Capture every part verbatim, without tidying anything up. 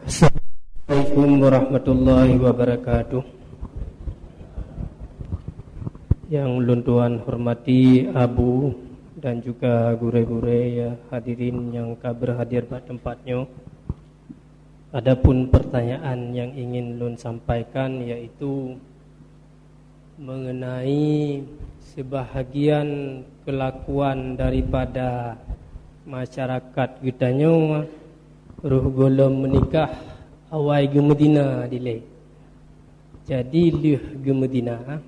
Assalamualaikum warahmatullahi wabarakatuh. Yang ulôn tuan hormati Abu dan juga gurée-gurée, ya, hadirin nyang ka berhadir bak tempat nyoe. Adapun pertanyaan yang ingin lôn sampaikan, yaitu mengenai sebahagian kelakuan daripada masyarakat geutanyoe, roh gohlom meunikah awai geumeudina dilée. Jadi lheueh geumeudina,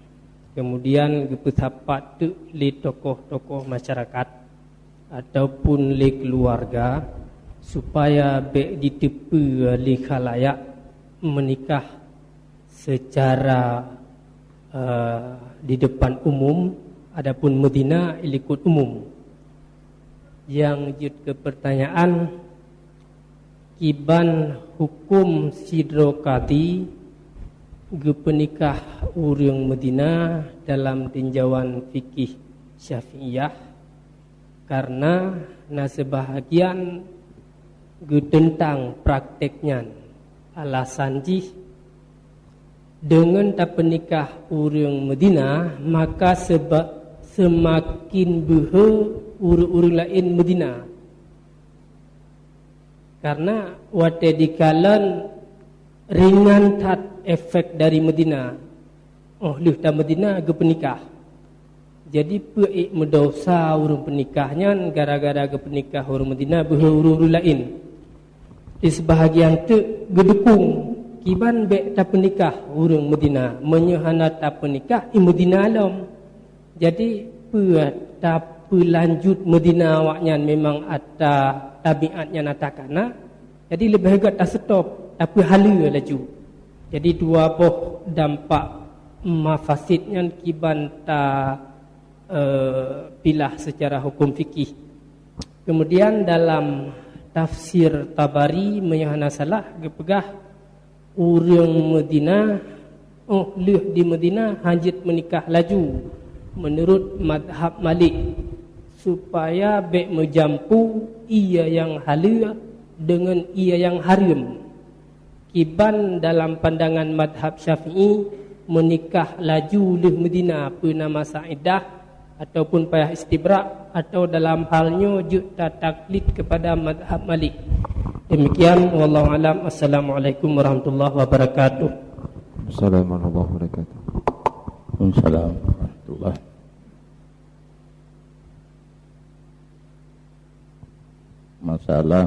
kemudian geupeusapat teuk lé tokoh-tokoh masyarakat ataupun lé keuluwarga, supaya bék jiteupeue lé khalayak meunikah secara, eh, di depan umum, adapun meudina ilikot umum. Nyang jeuet keu peurtanyaan, kiban huköm sidroe kadhi geupeunikah ureuëng meudina dalam tinjauan fikih Syafi'iyah? Karena na seubahagian geuteuntang prakték nyan. Alasan jih, deungon tapeunikah ureuëng meudina, maka seuba-, seumaken beuhe ureuëng-ureuëng laén meudina. Karena watée jikalon ringan that efek dari meudina, óh lheueh tameudina geupeunikah. Jadi, peue ék meudesya ureuëng peunikah nyan gara-gara geupeunikah ureuëng meudina beuhe ureuëng-ureuëng laén. Di seubahagian teuk geudukong, kiban bék tapeunikah ureuëng meudina. Meunyoe hana tapeunikah, i meudina lom. Jadi, peue tapeulanjut meudina awaknyan memang atra tabiat nyan atra kana, jadi leubeh gét taseutop, tapeuhaleue laju. Jadi, dua boh dampak mafasid nyan kiban ta, eh, pilah secara huköm fikih. Kemudian dalam tafsir Tabari, meunyoe hana salah, geupeugah ureuëng meudina, óh lheueh di meudina, hana jeuet meunikah laju, meunurot madhab Malik, supaya bék meujampu ié nyang haleue deungon ié nyang hareuem. Kiban dalam pandangan madhab Syafi'i, meunikah laju lheueh meudina peue na masa iddah, ataupun payah istibra, atau dalam hal nyoe jeuet tataklid kepada madhab Malik. Demikian, wallahu alam. Assalamualaikum warahmatullahi wabarakatuh. Assalamualaikum warahmatullahi wabarakatuh. Waalaikumsalam warahmatullahi. Masalah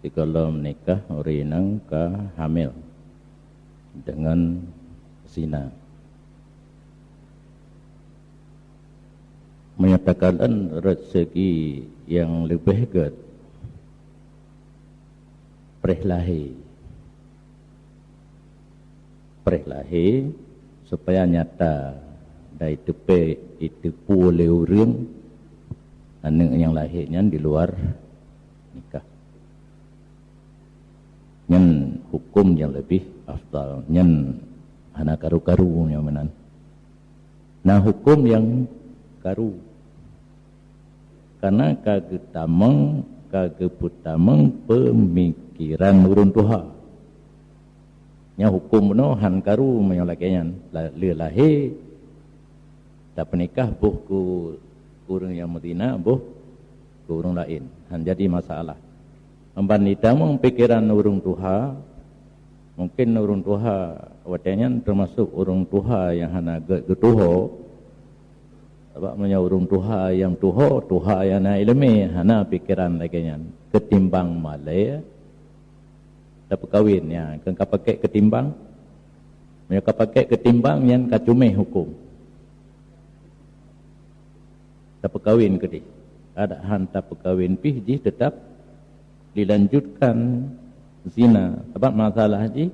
sigohlom nikah ureuëng inong ka hamil deungon zina. Meunyoe takalon rot segi nyang leubeh gét, preh lahé. Preh lahé supaya nyata dan jiteupeu, jiteupeu lé ureuëng aneuëk nyang lahé nyan di luar nikah. Nyan huköm nyang leubeh afdal, nyan hana karu-karu nyang meunan. Na huköm nyang karu, karena ka geutamong, ka geupeutamong peumikeran ureuëng tuha. Nyan huköm bunoe hán karu meunyoe lagée nyan, la-, lheueh lahé tapeunikah boh keu ureuëng nyang meudina, boh keu ureuëng laén, hán jadi masalah. Amban jitamong pikeran ureuëng tuha, mungken ureuëng tuha watée nyan teumasok ureuëng tuha nyang hana gét geutuho. Sabab meunyoe ureuëng tuha nyang tuho, tuha nyang na iéleumé, hana pikeran lagée nyan. Keutimbang malée, tapeukawen, ya, keu ka pakék keutimbang. Meunyoe ka pakék keutimbang, nyan ka cuméh huköm. Tapeukawen keudeh. Adak hán tapeukawen pih jih teutap dilanjutkan zina. Sabab masalah jih,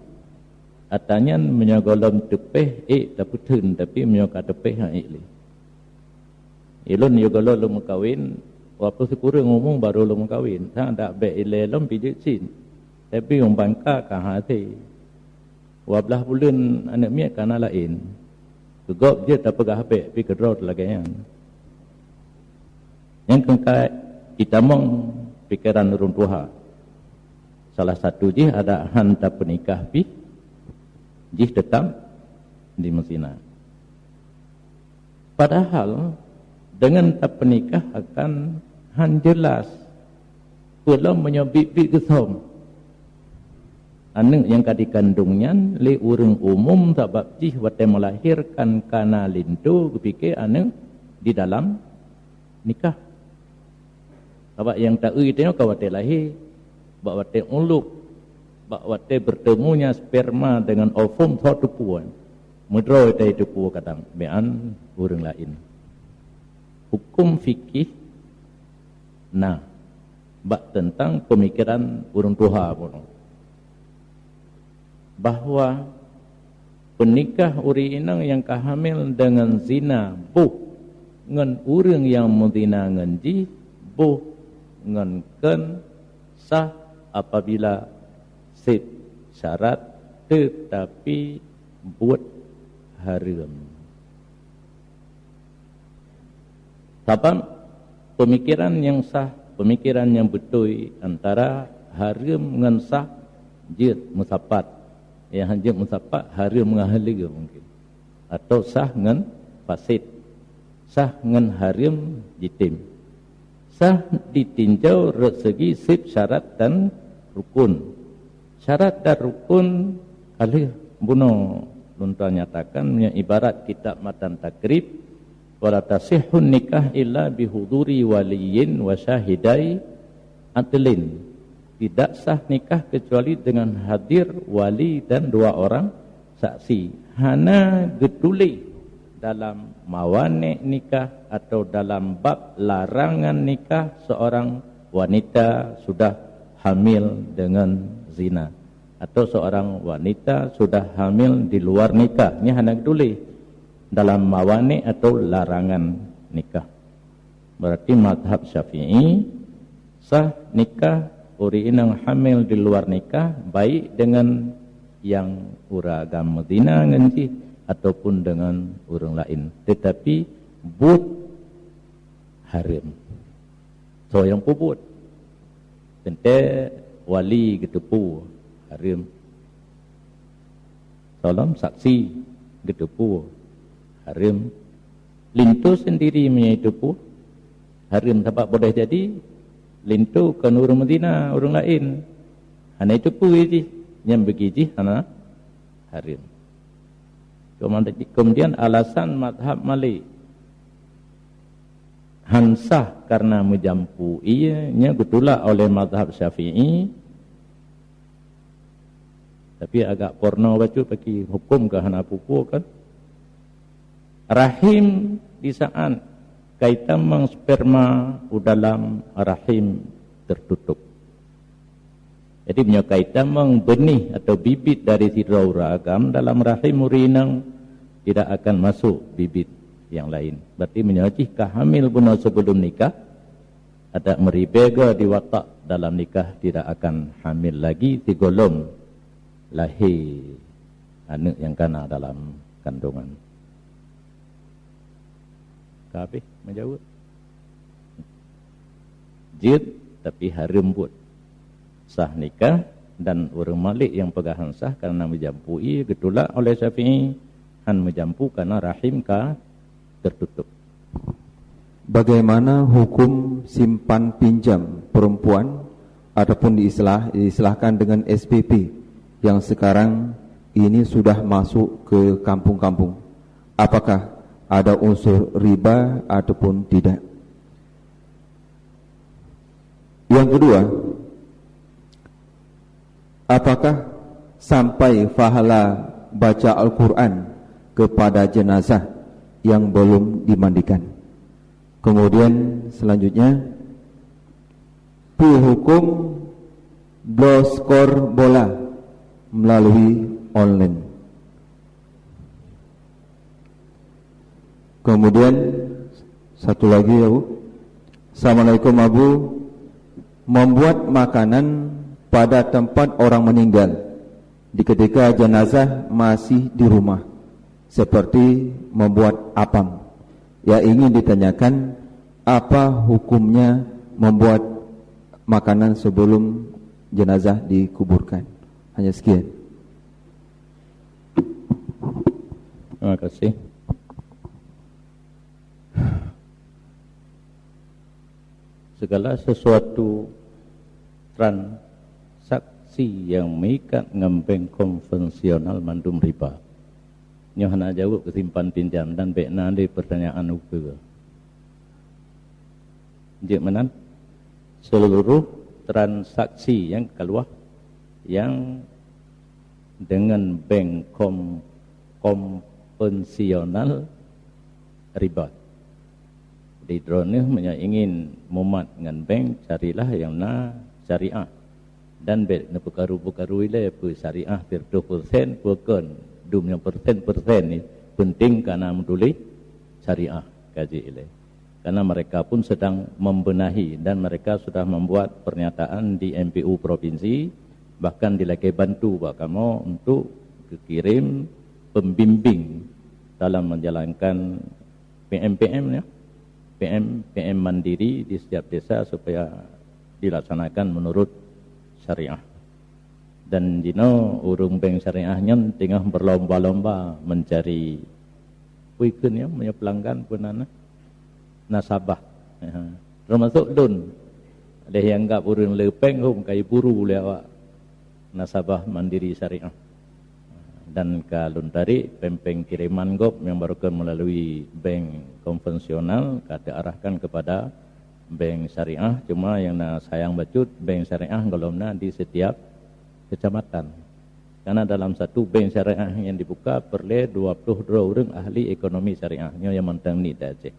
atra nyan meunyoe gohlom teupéh ék tapeutheun, tapi meunyoe ka teupéh han ék lé. Ilôn yôh gohlom lôn meukawen, walaupun sikureueng umu barô lôn meukawen, sang dak bék ilée lom pih jeuet cit. Tapi umbang ka, ka hase. Dua blaih buleuen aneuëk miet ka na laén. Keu gob jeuet tapeugah bék, pih keudroe lagée nyan. Nyang keungkai, jitamong pikeran ureuëng tuha. Salah satu jih adak han tapeunikah pih, jih teutap jimeuzina. Padahal deungon tapeunikah akan han jeulaih, peulom meunyoe biet-biet geusöm. Aneuëk nyang ka jikandong nyan lé ureuëng umum, sabab jih watée meulahirkan kana linto geupike aneuëk di dalam nikah. Sabab nyang ta-eu tanyoe ka watée lahé, bak watée ulôk, bak watée beurteumu nyan sperma deungon ovum, soe teupeu. Meudroe teuh teupeu kadang, meunan ureuëng laén. Huköm fikih na bak teuntang peumikeran ureuëng tuha bunoe, bahwa peunikah ureuëng inong nyang ka hamil deungon zina boh ngon ureuëng nyang meuzina ngon jih, boh ngon kheun sah apabila seb syarat, teutapi buet hareuem. Sabab peumikiran nyang sah, peumikiran nyang beutôi antara hareuem ngon sah jeuet meusapat. Nyang jeuet meusapat hareuem ngon haleue mungken, atau sah ngon fasid, sah ngon hareuem jitem. Sah ditinjau rot segi seb syarat dan rukun. Syarat dan rukun ka lheueh bunoe lôn tanyatakan meunyoe ibarat kitab Matan Takrib, "Wala tasihhun nikah illa bihuduri waliyyin wa syahidai adlin." Tidak sah nikah kecuali dengan hadir wali dan dua orang saksi. Hana geutuléh dalam mawani nikah atau dalam bab larangan nikah seorang wanita sudah hamil dengan zina, atau seorang wanita sudah hamil di luar nikah. Nyan hana geutuléh dalam mawani atau larangan nikah. Berarti mazhab Syafi'i, sah nikah ureuëng inong hamil di luar nikah, baik dengan nyang ureuëng agam meuzina ngon jih ataupun dengan ureuëng laén, teutapi buet hareuem. Soe nyang peubuet? Teuntée wali geuteupeue, hareuem. Soe lom saksi geuteupeue, hareuem. Linto sendiri meunyoe teupeu, hareuem, sabab boleh jadi linto kon ureuëng meuzina, ureuëng laén. Hana teupeu jih, nyang bagi jih hana hareuem. Kemudian alasan mazhab Malik han sah karena meujampu ie, nyan geutulak oleh mazhab Syafi'i. Tapi agak porno bacut, paki huköm ka hana pukul kan. Rahim di saat kaitamong sperma u dalam rahim tertutup. Jadi meunyoe kaitamong beunih atau bibit dari sidroe ureuëng agam dalam rahim ureuëng inong, tidak akan masuk bibit yang lain. Berarti meunyoe jih ka hamil bunoe sebelum nikah, adak meuribée goe di watak dalam nikah, tidak akan hamil lagi sigohlom lahé aneuëk nyang kana dalam kandungan. Ka habéh meujaweueb? Jeuet, tapi hareuem buet. Sah nikah dan ureuëng Malik nyang peugah han sah karena meujampu ie geutulak oleh Syafi'i, han meujampu karena rahim ka tertutup. Bagaimana hukum simpan pinjam perempuan ataupun diistilah, diistilahkan dengan S P P yang sekarang ini sudah masuk ke kampung-kampung? Apakah ada unsur riba ataupun tidak? Yang kedua, apakah sampai pahala baca Al-Quran kepada jenazah yang belum dimandikan? Kemudian selanjutnya, peue hukum bloe skor bola melalui online? Kemudian satu lagi, ya Bu. Assalamualaikum, Abu. Membuat makanan pada tempat orang meninggal di ketika jenazah masih di rumah, seperti membuat apam. Yang ingin ditanyakan, apa hukumnya membuat makanan sebelum jenazah dikuburkan. Hanya sekian. Terima kasih. Segala sesuatu transaksi nyang meuikat ngon bank konvensional mandum riba. Nyoe hana jaweueb keusimpan pinjam dan bék na lé peurtanyaan ukeue. Jeuet meunan, seluruh transaksi nyang keuluwa nyang deungon bank kom-, konvensional riba. Di droeneuh meunyoe ingin mumat ngon bank, carilah nyang na syariah. Dan bék neupeukaru-peukaru ilée peue syariah siratoh persen, peue kon dum nyang persen-persen ni, penting kana meutuléh syariah ka jih ilée. Karena mereka pun sedang membenahi dan mereka sudah membuat pernyataan di M P U provinsi, bahkan dilakée bantu bak kamoe untuk geukirim pembimbing dalam menjalankan P M P M ya, P M P M mandiri di setiap desa supaya dilaksanakan menurut syariah. Dan jinoe ureuëng bank syariah nyan teungoh berlomba-lomba mencari, peue kheun nyan, meunyoe pelanggan peue nan, nasabah. Ya. Termasuk lôn. Lé nyang anggap ureuëng le péng hom kai buru lé awak nasabah mandiri syariah. Dan ka lôn tarék péng-péng kiriman gob nyang barokon meulalu bank konvensional ka teuarahkan kepada bank syariah, cuma nyang na sayang bacut, bank syariah gohlom na di setiap kecamatan. Karena dalam satu bank syariah yang dibuka perlu dua puluh dua orang ahli ekonomi syariah. Nyoe nyang mantong ni di Aceh.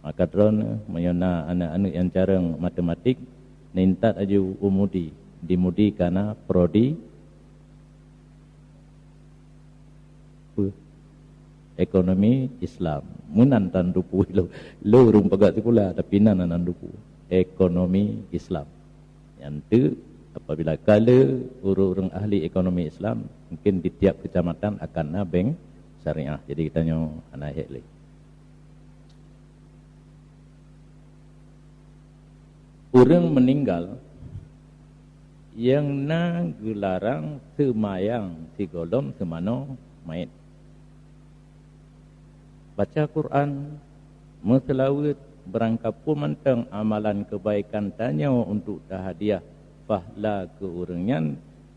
Maka droeneuh meunyoe na aneuk-aneuk nyang carông matematik, nintat aju u MUDI, di MUDI kana prodi peue? Ekonomi Islam. Meunan tan dupu lo, lo ureuëng peugah sikula, tapi nan nan dupu. Ekonomi Islam. Nyan teuk, apabila ka le ureuëng-ureuëng ahli ekonomi Islam, mungkin di tiap kecamatan akan na bank syariah. Jadi geutanyoe hana hék lé. Ureuëng meuninggal nyang na geularang seumayang sigohlom seumanoe manyét. Baca Quran, meuseulaweuet, beurangkapeue mantong amalan keubaikan tanyoe untuk tahadiah pahala keu ureuëng nyan,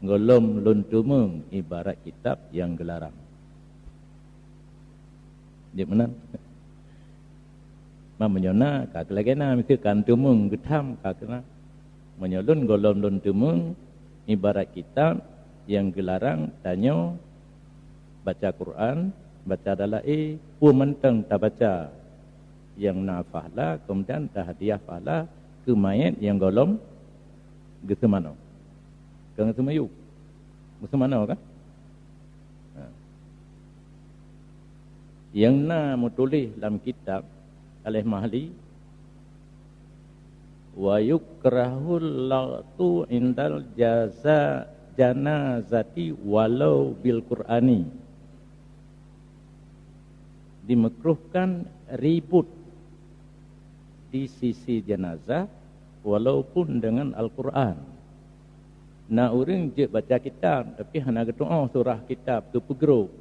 gohlom lôn teumeung ibarat kitab nyang geularang. Jeuet meunan. Ma meunyoe na, ka lagée na, miseue ka teumeung geutham ka keunan. Meunyoe lôn gohlom lôn teumeung ibarat kitab nyang geularang tanyoe baca Quran, baca dalaé, peue mantong tabaca nyang na pahala, keumudian tahadiah pahala keu manyét nyang gohlom geuseumanoe. Keu geuseumanoe, geuseumanoe kan? Ha. Nyang na meutuléh lam kitab Al-Mahli, "Wa yukrahul laghtu indal jaza-, janazati walau bil Qur'ani." Dimakruhkan ribut di sisi jenazah walaupun dengan Al-Quran. Na ureuëng jeuet baca kitab, tapi hana geutu'oh surah kitab, geupeugrob.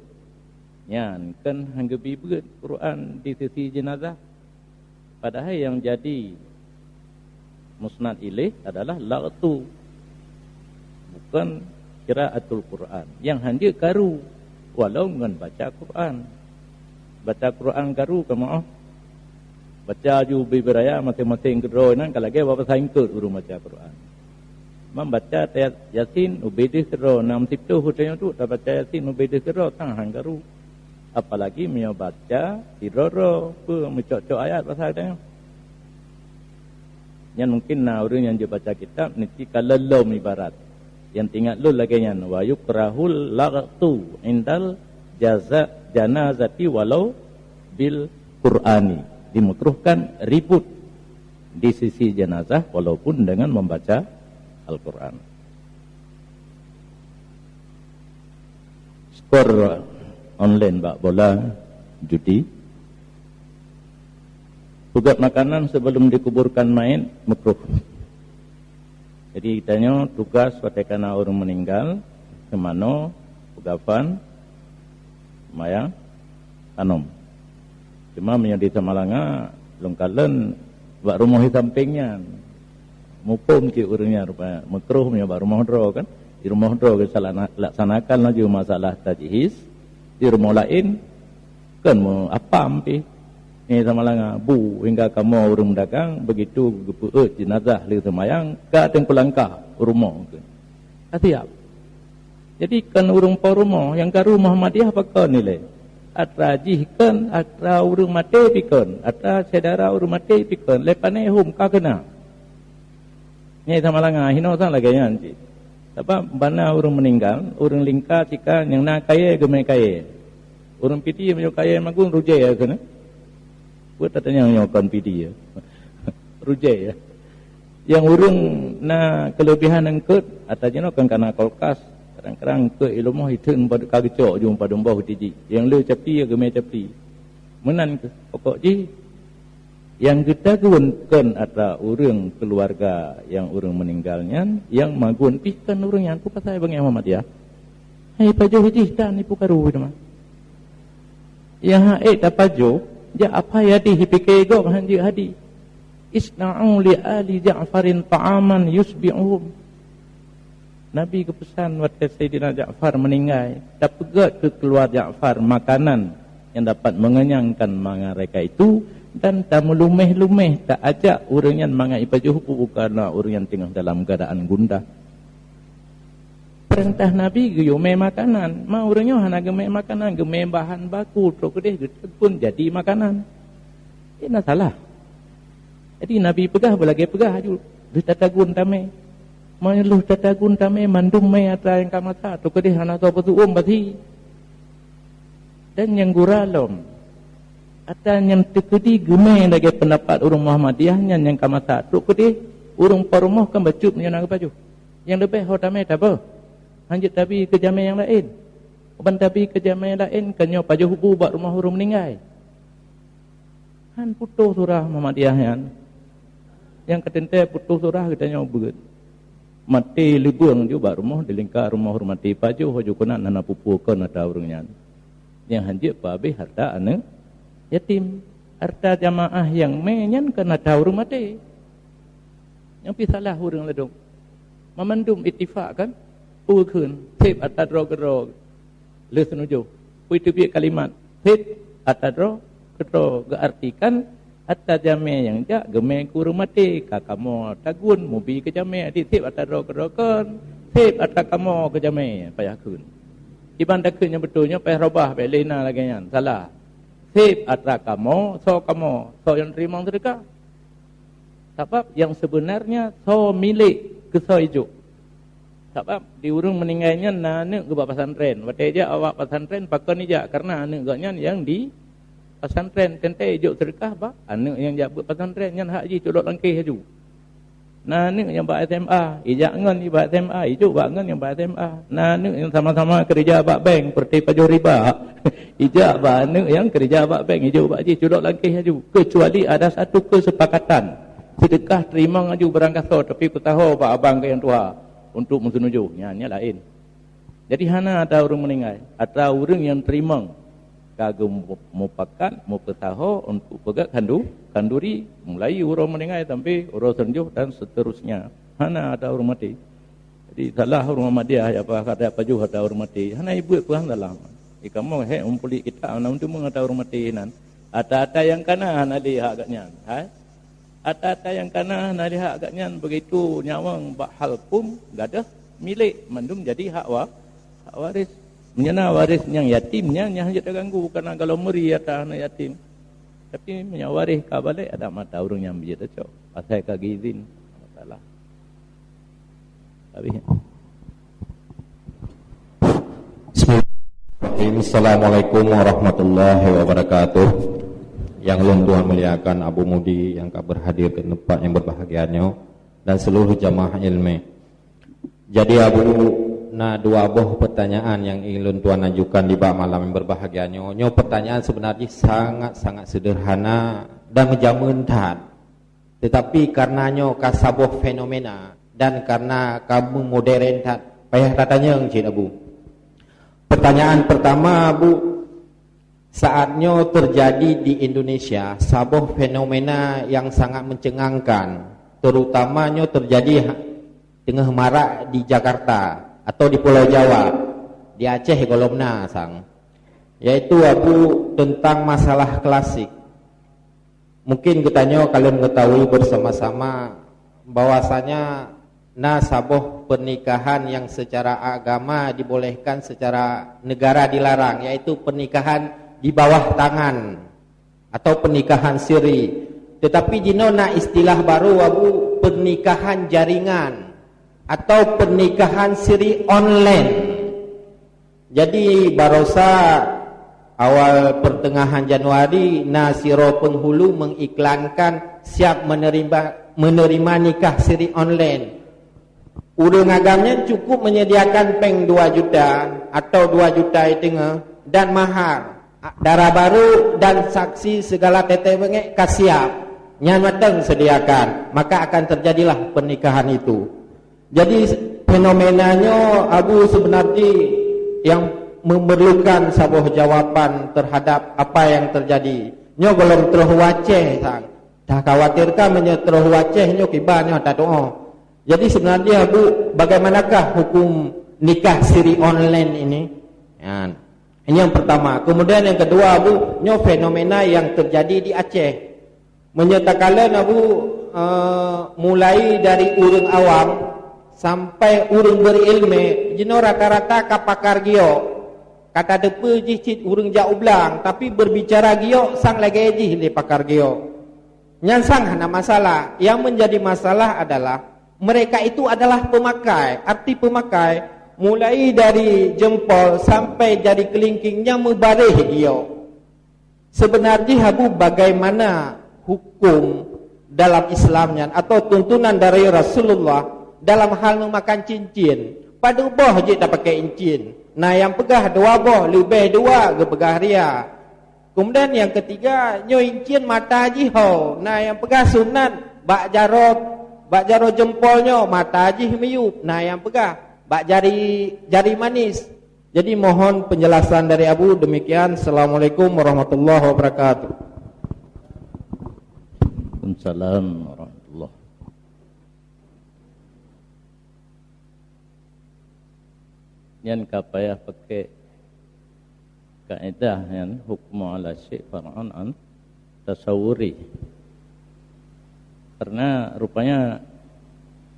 Nyan kan han geubri beuet Quran di sisi jenazah. Padahai nyang jadi musnad ilée adalah laghtu, bukan qiraatul Quran. Nyang han jeuet karu, walau ngon baca Quran. Baca Quran karu ka meu'oh. Baca ju ubé beuraya maséng-maséng keudroe nan ka lagée bak basa eungkot ureuëng baca Quran. Membaca ayat Yasin ubé deuh keudroe, nam siptoh tanyoe tu tabaca Yasin ubé deuh keudroe, tan han karu. Apalagi meunyoe baca sidroe-droe, peue meucok-cok ayat basa tanyoe. Nyan mungkin na ureuëng nyang jeuet baca kitab niti ka lom-lom ibarat. Nyang teuingat lôn lagée nyan, "Wa yukrahul laghtu indal jaza-, janazati walau bil Qur'ani." Dimakruhkan ribut di sisi jenazah walaupun dengan membaca Al-Quran. Skor online bak bola judi. Peugöt makanan sebelum dikuburkan mayit makruh. Jadi, tanyoe tugas watée kana ureuëng meuninggal, seumanoe, peugafan, mayang, tanom. Cuma meunyoe di Samalanga, lôn kalon bak rumoh di sampéng nyan. Muphom cit ureuëng nyan rupa meukroh meunyoe bak rumoh droe kan. Di rumoh droe geusalana-, laksanakan laju masalah tajhiz. Di rumoh laén, kon meu apam pih. Nyoe Samalanga, bu hingga kamoe ureuëng meudagang, begitu geupeuet jenazah lé seumayang, ka teungku langkah u rumoh. Ka siab. Jadi, kon ureuëng po rumoh, nyang karu Muhammadiyah pakon ilée. Atra jih kon, atra ureuëng maté pi kon, atra syedara ureuëng maté pi kon, lé pané hom ka keuna. Nyoe Samalanga, hinoe sang lagée nyan cit. Sabab bana ureuëng meuninggal, ureuëng lingka sika nyang na kayée geumé kayée. Ureuëng Pidie meunyoe kayée magun rujée ya keunan. Buet tatanyong nyoe kon Pidie ya. Rujée ya. Nyang ureuëng na keuleubiehan eungkot, ata jinoe kon kana kulkas, kadang-kadang eungkot ilumoh itheun padu-, ka geucok ju padum boh tiji. Nyang le capi ya geumé capi. Meunan keuh pokok jih. Nyang geutagun kon atra ureuëng keuluwarga nyang ureuëng meuninggal nyan, nyang magun pih kon ureuëng nyan. Peue pasai bangai Muhammadiyah? Hai pajoh jih tan ipu karu teuma. Nyang hak ék tapajoh, jak apai hadih pike gob han jeuet hadih. "Isna'u li ali Ja'farin ta'aman yusbi'uhum." Nabi geupeusan watée Saidina Ja'far meuninggai, "Tapeugét keu keuluwarga Ja'far makanan nyang dapat mengenyangkan mereka itu, dan tameulumeh-lumeh taajak ureuëng nyan mangat ipajoh bu, kareuna ureuëng nyan teungoh dalam keuadaan gundah." Peurintah Nabi geuyue mé makanan, ma ureuëng nyoe hana geumé makanan, geumé bahan baku trok keudeh geutagun jadi makanan. Hana salah. Jadi Nabi peugah beulagée peugah aju, "Lheueh tatagun tamé." Meunyoe lheueh tatagun tamé mandum mé atra nyang ka masak, trok keudeh hana soe peusu'um basi. Dan nyang gura lom, atra nyang teukeudi geumé lagée peundapat ureuëng Muhammadiyah nyan nyang ka masak, trok keudeh ureuëng po rumoh kan bacut meunyoe na geupajoh. Nyang leubeh ho tamé tabeuh, han jeuet tabi keu jamé nyang laén. Ban tabi keu jamé laén, kan nyoe pajoh bu bak rumoh ureuëng meuninggai. Han putôh surah Muhammadiyah nyan. Nyang ka teuntée putôh surah geutanyoe beuet. Maté leubeueng ju bak rumoh, di lingka rumoh ureuëng maté pajoh, ju keunan hana peue-peue kon atra ureuëng nyan. Nyang han jeuet peuhabéh hareuta aneuëk yatim. Hareuta jamaah nyang mé nyan kon atra ureuëng maté. Nyang pih salah ureuëng ladôm. Mamandum ittifak kan? Peue kheun, seb atra droe keudroe. Lheueh seunujoh, peue teubiet kalimat seb atra droe keudroe geuartikan atra jamé nyang jak geumé keu ureuëng maté, ka kamoe tagun mubi keu jamé, adak seb atra droe keudroe kon, seb atra kamoe keu jamé, payah kheun. Iban takheun nyang beutôi nyoe payah robah, bék lé na lagée nyan, salah. Seb atra kamoe, soe kamoe, soe nyang teurimong seudeukah. Sabab nyang seubeunarnya soe milék keu soe ijok. Sabab di ureuëng meuninggai nyan na aneuëk geuh bak pesantren. Watée jak awak pesantren pakon ijak, kareuna aneuëk gobnyan nyang di pesantren, teuntée ijok seudeukah bak aneuëk nyang jak beuet pesantren nyan, hak jih culok langkéh aju. Na aneuëk nyang bak S M A, ijak ngon nyang bak S M A, ijok bak ngon nyang bak S M A. Na aneuëk nyang sama-sama keurija bak bank, peureuté pajoh riba, ijak bak aneuëk nyang keurija bak bank, ijok bak jih, culok langkéh aju. Keucuali ada satu keusepakatan, seudeukah teurimong aju barang gasoe, tapi peusaho bak abang keu nyang tuha untuk meuseunujoh, nyan, nyan laén. Jadi hana atra ureuëng meuninggai, atra ureuëng nyang teurimong ka geumupakat, meupeusaho untuk peugét khandu-, khanduri, mulai uroe meuninggai sampai uroe seunjoh dan seterusnya. Hana atra ureuëng maté. Jadi salah ureuëng Muhammadiyah, ya, apa kata pajoh atra ureuëng maté. Hana ibeuet peue salah. Di kamoe hék meupulit kitab, hana meuteumé atra ureuëng maté nan. Atra-atra nyang kana hana lé hak gobnyan. Hai? Atra-atra nyang kana hana lé hak gobnyan, begitu nyawöng bak hal huköm, gadôh milék, mandum jadi hak wa-, hak waréh. Meunyoe na waréh nyang yatim, nyan nyang hanjeuet taganggu, kareuna galom meuri atra aneuk yatim. Tapi meunyoe waréh ka balek, adak mata ureuëng nyang bijéh tacok, asai ka geuizin Allah Taala. Habis. Bismillahirrahmanirrahim. Assalamualaikum warahmatullahi wabarakatuh. Yang lôn tuan muliakan Abu Mudi yang ka berhadir ke tempat yang berbahagia nyoe dan seluruh jamaah ilmu. Jadi Abu, na dua boh pertanyaan yang ingin lôn tuan ajukan di bak malam yang berbahagia nyoe. Nyoe pertanyaan sebenarnya sangat-sangat sederhana dan menjamin that. Tetapi karena nyoe ka saboh fenomena, Dan karena kamoe modern that, payah tatanyong cit, Abu. Pertanyaan pertama, Abu, saat nyoe terjadi di Indonesia saboh fenomena yang sangat mencengangkan, terutama nyoe terjadi ha-, teungoh marak di Jakarta atau di Pulau Jawa, di Aceh golom na sang, yaitu, Abu, tentang masalah klasik. Mungkin geutanyoe ka lheueh mengetahui bersama-sama bahwasanya na saboh pernikahan yang secara agama dibolehkan, secara negara dilarang, yaitu pernikahan di bawah tangan atau pernikahan siri. Tetapi jinoe na istilah baru, Abu, pernikahan jaringan atau pernikahan siri online. Jadi, barosa awal pertengahan Januari, na sidroe penghulu mengiklankan siap menerima, menerima nikah siri online. Ureuëng agam nyan cukup menyediakan péng dua juta atau dua juta teungoh dan mahar, dara barô dan saksi segala teutée beungéh ka siap. Nyan mantong sediakan, maka akan terjadilah pernikahan itu. Jadi, fenomena nyoe, Abu, sebenarnya yang memerlukan saboh jawaban terhadap apa yang terjadi. Nyoe golom troh u Aceh sang. Takhawatirkan meunyoe troh u Aceh nyoe kiban nyoe tadoa. Jadi, sebenarnya, Abu, bagaimanakah hukum nikah siri online ini? Nyan. Ini yang pertama. Kemudian yang kedua, Abu, nyoe fenomena yang terjadi di Aceh. Meunyoe takalon, Abu, eh, mulai dari ureuëng awam sampai ureuëng beurilmé, jinoe rata-rata ka pakar giok. Ka tateupeue jih cit ureuëng jak u blang, tapi berbicara giok sang lagée jih lé pakar giok. Nyan sang hana masalah. Yang menjadi masalah adalah mereka itu adalah pemakai. Arti pemakai, mulai dari jempol sampai jari kelingking nyan meubaréh giok. Sebenarnya, Abu, bagaimana hukum dalam Islam nyan atau tuntunan dari Rasulullah dalam hal memakan cincin? Padub boh jih tapakai cincin? Na nyang peugah dua boh, leubeh dua, geupeugah ria. Kemudian yang ketiga, nyoe cincin mata jih ho. Na nyang peugah sunat bak jaroe, bak jaroe jempol nyoe mata jih miyueb. Na nyang peugah bak jari, jari manis. Jadi, mohon penjelasan dari Abu. Demikian. Assalamualaikum warahmatullahi wabarakatuh. Waalaikumsalam warahmatullahi. Nyan ka payah pakai kaedah nyan, hukmu ala syai' far'un an tasawuri. Karena rupanya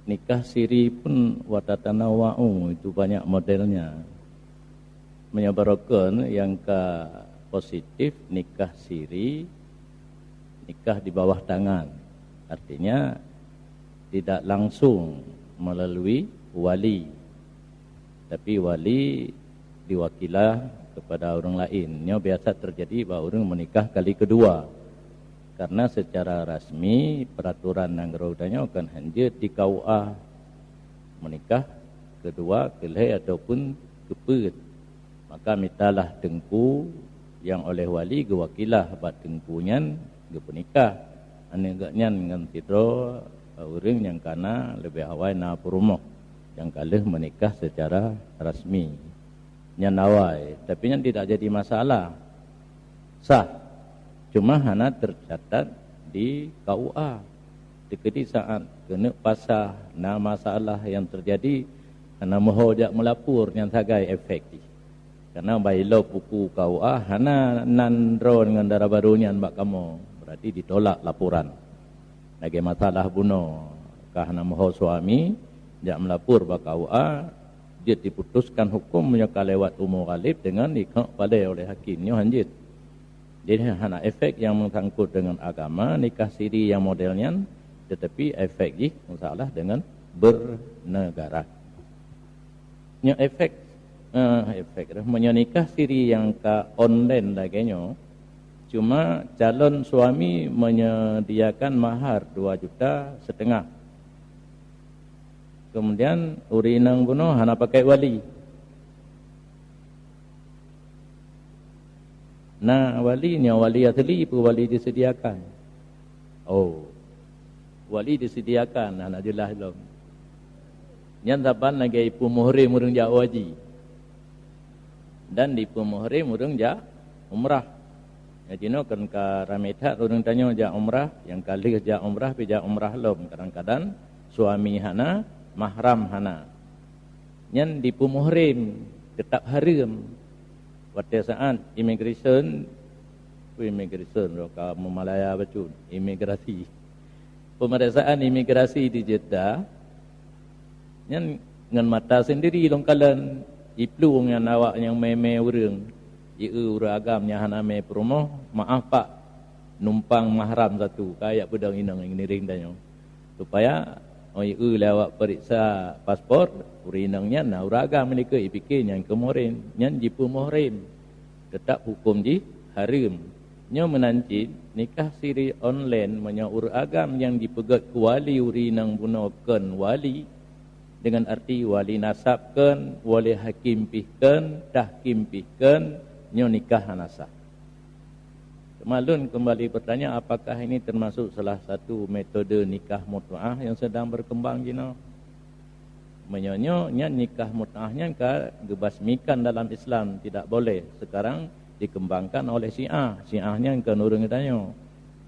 nikah siri pun watatanawa'u, itu banyak modelnya. Meunyoe barokon nyang ka positif, nikah siri, nikah di bawah tangan. Artinya, tidak langsung melalui wali, tapi wali diwakilah kepada ureuëng laén. Nyoe biasa terjadi bak ureuëng meunikah kali keudua. Karena secara rasmi, peraturan nanggroe geutanyoe kon hanjeuet di K U A meunikah keudua, keulhée ataupun keupeuet. Maka mitalah teungku nyang oleh wali geuwakilah bak teungku nyan geupeunikah aneuëk geuhnyan ngon sidroe ureuëng nyang kana leubeh awai na peurumoh nyang ka lheueh meunikah secara rasmi. Nyan awai, tapi nyan tidak jadi masalah. Sah, cuma hana tercatat di K U A. Teukeudi saat keuneuk pasah na masalah nyang terjadi, hana meuho jak meulapor, nyan sagai efek jih. Karena bah ilop buku K U A hana nan droe ngon dara barô nyan bak kamoe, berarti ditolak laporan. Lagée masalah bunoe, ka hana meuho suami jak meulapor bak K U A, jeuet diputuskan huköm meunyoe ka lewat umu ghalib deungon ikok palée oleh hakim. Nyoe hanjeuet. Jadi, hana efek nyang meusangkot deungon agama, nikah siri nyang model nyan, tetapi efek jih masalah deungon bernegara. Nyoe efek, eh, efek dah. Meunyoe nikah siri nyang ka online lagée nyoe, cuma calon suami menyediakan mahar dua juta setengah. Kemudian, ureuëng inong bunoe hana pakai wali. Na wali, nyoe wali asli peue wali disediakan? Oh, wali disediakan, hana jeulaih lom. Nyan saban lagée ipeumuhrim ureuëng jak haji dan dipeumuhrim ureuëng jak umrah. Nyang jinoe kan ka ramé that ureuëng tanyoe jak umrah, nyang ka lheueh jak umrah pih jak umrah lom. Kadang-kadang suami hana, mahram hana. Nyan dipeumuhrim, teutap hareuem. Watée saát immigration, immigration, ka meumalaya bacut, imigrasi. Pemeriksaan imigrasi di Jeddah, nyan ngon mata sendiri lôn kalon, iplueng nyan awak nyang mé-mé ureuëng, jieu ureuëng agam nyang hana mé peurumoh, maaf pak, numpang mahram satu, ka jak peudong inong nyang ngiring tanyoe. Supaya, oh, jieu lé awak peuriksa paspor, ureuëng inong nyan na ureuëng agam, meunyoe ipike nyan keu muhrim, nyan jipeumohrim. Teutap huköm jih hareuem. Nyoe meunan cit, nikah siri online meunyoe ureuëng agam nyang jipeugét keu wali ureuëng inong bunoe kon wali, dengan arti wali nasab kon, wali hakim pih kon, tahkim pih kon, nyoe nikah hana sah. Teuma lôn keumbali beutanya, apakah ini termasuk salah satu metode nikah mut'ah yang sedang berkembang jinoe? Meunyoe nyoe, nyan nikah mut'ah nyan ka geubasmikan dalam Islam, tidak boleh. Sekarang dikembangkan oleh Syiah. Syiah nyan kon ureuëng geutanyoe.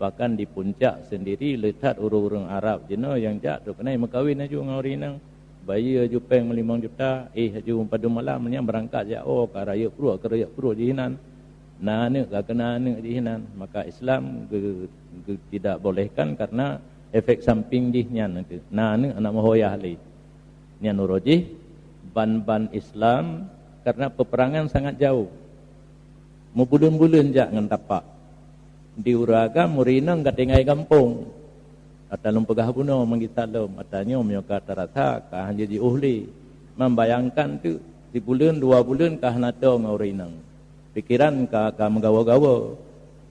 Bahkan di Puncak sendiri le that ureuëng-ureuëng Arab jinoe nyang jak trok keunoe meukawen laju ngon ureuëng inong. Bayeue laju péng meulimong juta, éh laju padum malam nyan beurangkat jak, oh, ka rayeuk pruet, ka rayeuk pruet jih inan. Na aneuëk, ka keuna aneuëk jih inan. Maka Islam geu-, geu-, tidak bolehkan karena efek samping jih nyan. Na aneuëk, aneuk meuhoyah lé. Nyan uroe jih ban-ban Islam karena peperangan sangat jauh. Meubuleuen-buleuen jak ngon tapak. Di ureuëng agam ureuëng inong ka tinggai gampông. Ata lôn peugah bunoe meugitalom, ata nyoe meunyoe ka tarasa ka hana jiôh lé. Membayangkan teuk, sibuleuen dua buleuen ka hana toe ngon ureuëng inong. Pikeran ka, ka meugawa-gawa.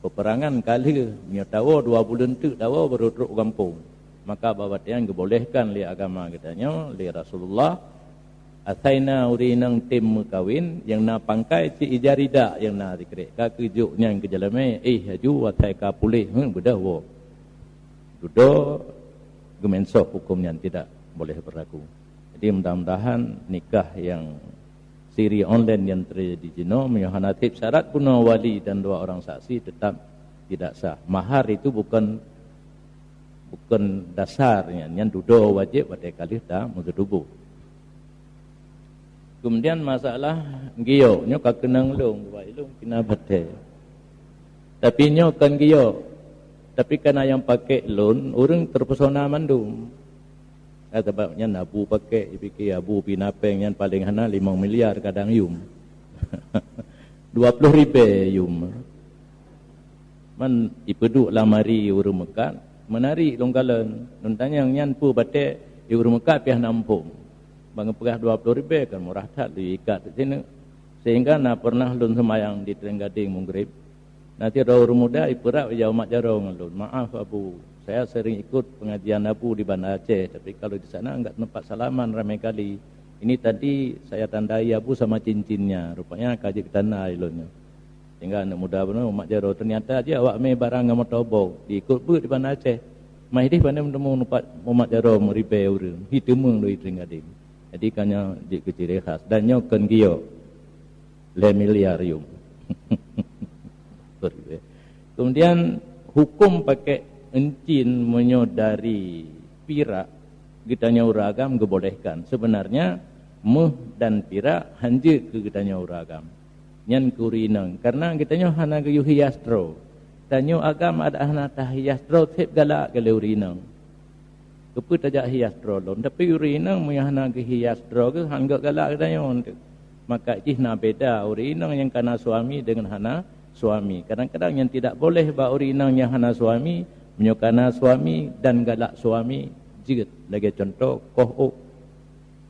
Peperangan ka lheueh, meunyoe tawoe dua buleuen teuk tawoe baru trok gampông. Maka bak watée nyan geubolehkan lé agama geutanyoe, lé Rasulullah, asai na ureuëng inong tem meukawen, nyang na pangkai cit ija ridak nyang na sikrek, ka keuh jok nyan keu jalamé, éh laju asai ka puléh, hmm, beudôh woe. Dudoe geumensoh huköm nyan tidak boleh berlaku. Jadi mudah-mudahan nikah yang siri online yang terjadi jinoe, meunyoe hana tieb syarat bunoe wali dan dua orang saksi, tetap tidak sah. Mahar itu bukan, bukan dasarnya, nyan dudoe wajéb watée ka lheueh tameuseutubôh. Kemudian masalah giok, nyoe ka keunong lôn, buat lôn kina batée. Tapi nyoe kon giok, tapi kana nyang pakék lôn, ureuëng terpesona mandum. Ka sabab nyan abu pakék, jipike abu pina péng nyan paleng hana limong miliar kadang yum. Dua ploh ribée yum. Man ipeuduek lam ari ureuëng meukat, meunari lôn kalon. Lôn tanyong nyan peue batée, di ureuëng meukat piah na muphom. Ban geupeugah dua ploh ribée kan murah that, lôn ikat teuk sineuk. Sehingga na pernah lôn seumayang di Trenggadeng Mughrib. Na sidroe ureuëng muda ipeurab ija umat jaroe ngon lôn, "Maaf Abu, saya sering ikut pengajian Abu di Banda Aceh, tapi kalau di sana enggak tempat salaman ramai kali. Ini tadi saya tandai Abu sama cincinnya, rupanya ka jeuet geutanda lé lôn nyoe." Sehingga aneuk muda bunoe umat jaroe, ternyata jih awak mé barang ngon moto box, diikot beuet di Banda Aceh. Mah ideh pane meuteumé umat jaroe meuribée ureuëng, hi teumeung lôn i Trenggadeng. Jadi ka nyoe jeuet keu ciri khas dan nyoe kon giok. Lhée miliar yum. Kemudian huköm pakék euncin meunyoe dari pirak geutanyoe ureuëng agam geubolehkan. Sebenarnya méuh dan pirak hanjeuet keu geutanyoe ureuëng agam. Nyan keu ureuëng inong, karena geutanyoe hana geuyue hias droe. Tanyoe agam adak hana tahias droe seb galak keu lé ureuëng inong. Keupeue tajak hias droe lom? Tapi ureuëng inong meunyoe hana geuhias droe geuh, han gét galak geutanyoe teuk. Maka jih na beda ureuëng inong nyang kana suami deungon hana suami. Kadang-kadang nyang tidak boleh bak ureuëng inong nyang hana suami, meunyoe kana suami dan galak suami jeuet. Lagée cuntoh, koh ôk.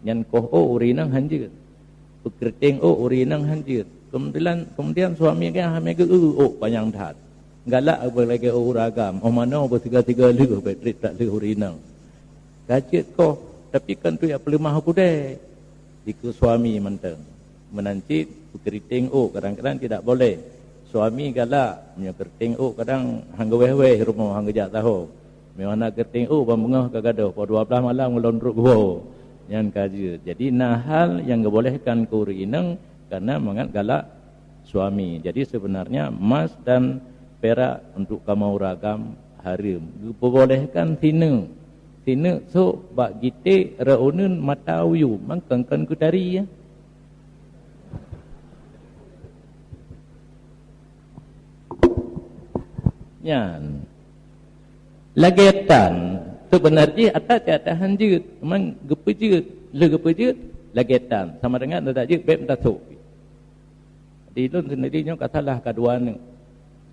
Nyan koh ôk ureuëng inong han jeuet. Peukeureuteng ôk ureuëng inong han jeuet. Keumudian, keumudian suami geuh hana geu-eu ôk panyang that. Galak beulagée ureuëng agam, oh manoe beusiga-siga lheueh, bék treb that lheueh ureuëng inong. Ka jeuet koh, tapi kan tu jak peuleumah u keudée. Dikeue suami mantong. Meunan cit peukeureuteng ôk kadang-kadang tidak boleh. Suami galak, meunyoe keureuteng ôk kadang han geuwéh-wéh rumoh, han geujak saho. Meunyoe hana keureuteng ôk, ban beungoh ka gadôh, poh dua blaih malam ulôn trok geuwoe. Nyan ka jeuet. Jadi na hal nyang geubolehkan keu ureuëng inong karena mangat galak suami. Jadi sebenarnya emas dan perak untuk kamoe ureuëng agam hareuem. Geupeubolehkan sineuk. Sineuk sôk bak gitek rot uneuen mata uyueb, mangkon kon keu tari, ya. Nyan. Lagée tan, seubeuna jih ata cit ata han jeuet, memang geupeujeuet. Lheueh geupeujeuet, lagée tan, sama dengan ata jeuet bék meutasok. Di lôn sendiri nyoe ka salah ka dua aneuk.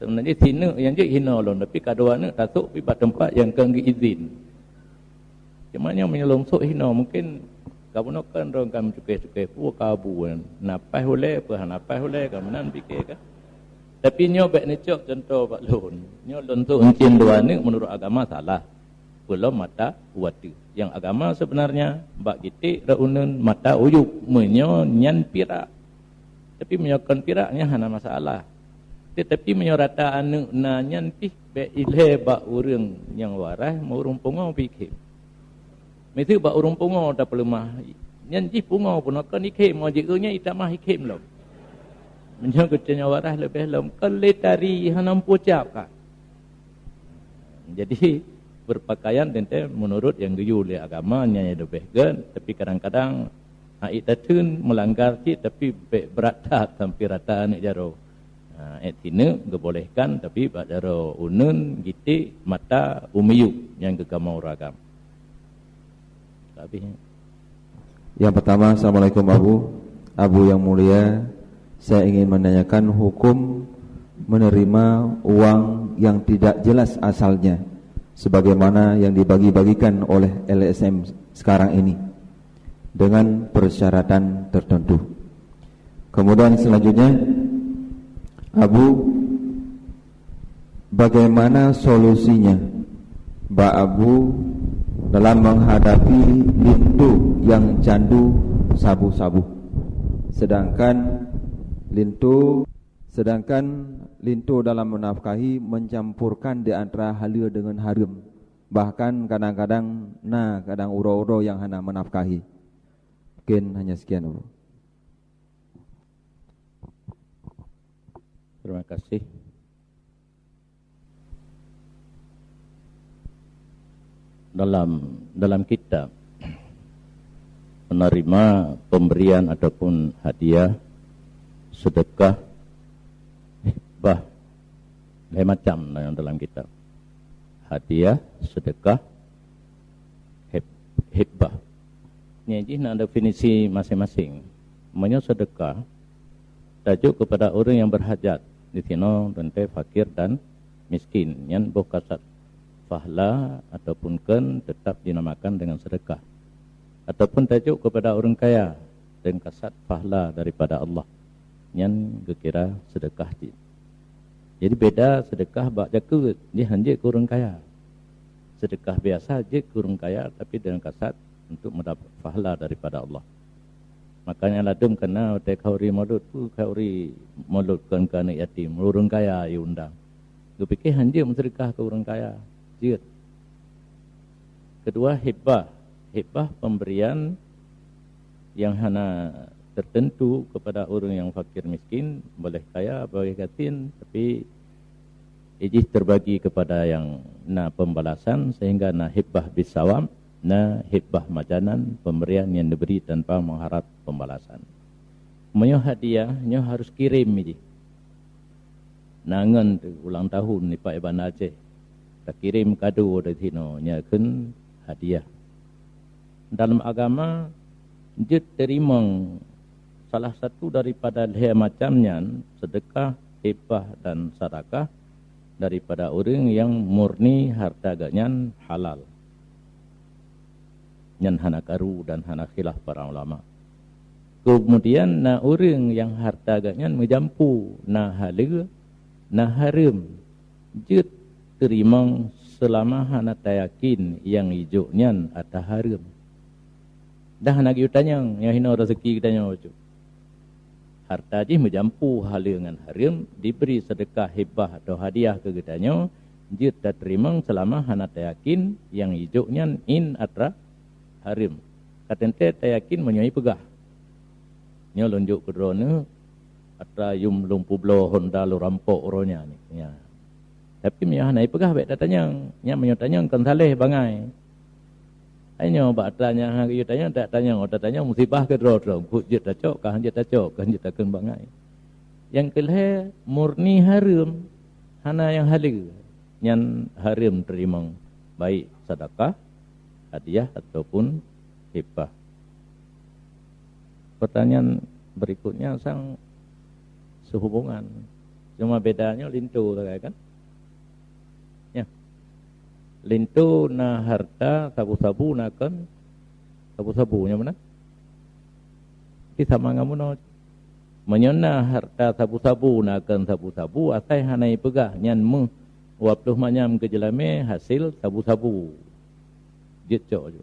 Seubeuna jih sineuk nyang jeuet hinoe lôn, tapi ka dua aneuk tasok pi bak teumpat nyang kon geuizin. Cuma nyoe meunyoe lôn sôk hinoe, mungkin ka bunoe kan droe ka meucukéh-cukéh, peue ka bu nyan. Na paih ulée, peue hana paih ulée, ka meunan pike ka. Tapi nyoe bék neucok cuntoh bak lôn. Nyoe lôn sôk euncien dua aneuk meunurot agama salah. Peulom mata u ateueh. Nyang agama seubeunarnya bak gitek rot uneuen mata uyueb meunyoe nyan pirak. Tapi meunyoe kon pirak nyan hana masalah. Teutapi meunyoe rata aneuk na nyan pih bék ilée bak ureuëng nyang waréh, meu ureuëng pungo pih ikhém. Miseue bak ureuëng pungo tapeuleumah, nyan jih pungo pun kon ikhém, meu jieu nyan itamah ikhém lom. Meunyoe geutanyoe waréh leubeh lom, kon lé tari hana meupucap ka. Jadi, berpakaian teuntée meunurot nyang geuyue lé agama nyan nyang leubeh gét, tapi kadang-kadang hana tatheun meulanggar cit, tapi bék brat that sampoe rata aneuk jaroe. Ha, ék sineuk geubolehkan, tapi bak jaroe uneuen, gitek, mata, u miyueb nyang geukamoe ureuëng agam. Habis. Yang pertama, Assalamualaikum Abu. Abu yang mulia, saya ingin menanyakan hukum menerima uang yang tidak jelas asalnya, sebagaimana yang dibagi-bagikan oleh L S M sekarang ini, dengan persyaratan tertentu. Kemudian selanjutnya, Abu, bagaimana solusinya bak Abu dalam menghadapi linto yang candu sabu-sabu? Sedangkan linto, sedangkan linto dalam menafkahi mencampurkan di antara haleue dengan hareuem. Bahkan kadang-kadang na kadang uroe-uroe nyang hana menafkahi. Mungkin hanya sekian, Abu. Terima kasih. Dalam, dalam kitab menerima pemberian ataupun hadiah, sedekah, hibah, lhée macam na nyang dalam kitab. Hadiah, sedekah, hib-, hibah. Nyan jih na definisi masing-masing. Meunyoe sedekah, tajok keupada ureuëng nyang berhajat, di sinoe teuntée fakir dan miskin, nyan boh kasat fahla ataupun kon teutap dinamakan dengan sedekah. Ataupun tajok keupada ureuëng kaya, dan kasat fahla daripada Allah, nyan geukira sedekah cit. Jadi beda sedekah bak jakeuet, jih han jeuet keu ureuëng kaya. Sedekah biasa jeuet keu ureuëng kaya, tapi dengan kasat untuk mendapat pahala daripada Allah. Makanya ladum keu na watée khauri maulud, peue khauri maulud kon keu aneuk yatim, ureuëng kaya jiundang. Geupike han jeuet meusedekah keu ureuëng kaya, jeuet. Kedua, hibah. Hibah pemberian yang hana tertentu kepada ureuëng nyang fakir miskin, boleh kaya, boleh yatim, tapi ijih terbagi kepada yang na pembalasan, sehingga na hibah bisawab, na hibah majanan, pemberian yang diberi tanpa mengharap pembalasan. Meunyoe hadiah, nyoe harus kirim ijih. Na ngon teu ulang tahun nibak Banda Aceh, takirém kado dari sinoe, nyan kheun hadiah. Dalam agama, jeuet teurimong salah satu daripada lhée macam nyan, sedekah, hibah, dan sadakah, daripada ureuëng nyang murni harta geuhnyan halal. Nyan hana karu dan hana khilaf para ulama. Keumudian na ureuëng nyang harta geuhnyan meujampu, na haleue, na hareuem, jeuet teurimong seulama hana tayakin nyang ijok nyan atra hareuem. Dah hana geuyue tanyong, nyang hinoe raseuki geutanyoe bacut. Harta jih meujampu haleue ngon hareuem, dibri seudeukah, hibah, atawa hadiah keu geutanyoe, jeuet tateurimong seulama hana tayakin nyang ijok nyan in atra hareuem. Ka teuntée tayakin meunyoe ipeugah. Nyoe lôn jok keu droeneuh, atra yum lôn peubloe honda lôn rampok uroe nyan. Nya. Tapi meunyoe hana ipeugah, bék tatanyong. Nyan meunyoe tanyong kon saléh bangai. Hai nyoe bak atra nyang hana geuyue tanyong, tak tanyong, oh tatanyong musibah keu droe-droe. Buet jeuet tacok, ka han jeuet tacok, ka han jeuet takheun bangai. Nyang keulhée murni hareuem, hana nyang haleue. Nyan hareuem teurimong, baik sedekah, hadiah ataupun hibah. Pertanyaan berikutnya sang sehubungan. Cuma bedanya linto sagai kan? Ya. Linto na harta sabu-sabu na kon sabu-sabu, nyo meunan? Tapi sama ngon bunoe. Meunyoe na harta sabu-sabu na kon sabu-sabu, asai hana ipeugah nyan meuh dua ploh manyam keu jeulamé hasil sabu-sabu. Jeuet cok jih.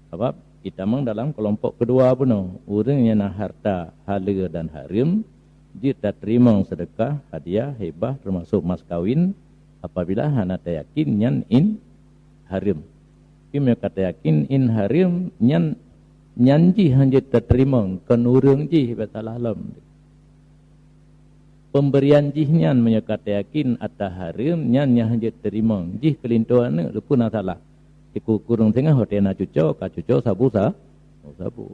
Sabab itamong dalam keulompok keudua bunoe, ureuëng nyang na harta haleue dan hareuem, jeuet tateurimong seudeukah, hadiah, hibah, teumasok mas kawin, apabila hana tayakin nyan in hareuem. Tapi meunyoe ka tayakin in hareuem, nyan, nyan jih han jeuet tateurimong, kon ureuëng jih bak salah lom. Pemberian jih nyan meunyoe ka tayakin atra hareuem, nyan nyang han jeuet teurimong. Jih keu linto aneuëk, leupeu na salah. Siku kureueng singoh watée na cuco, ka cuco sabu sa-, sabu.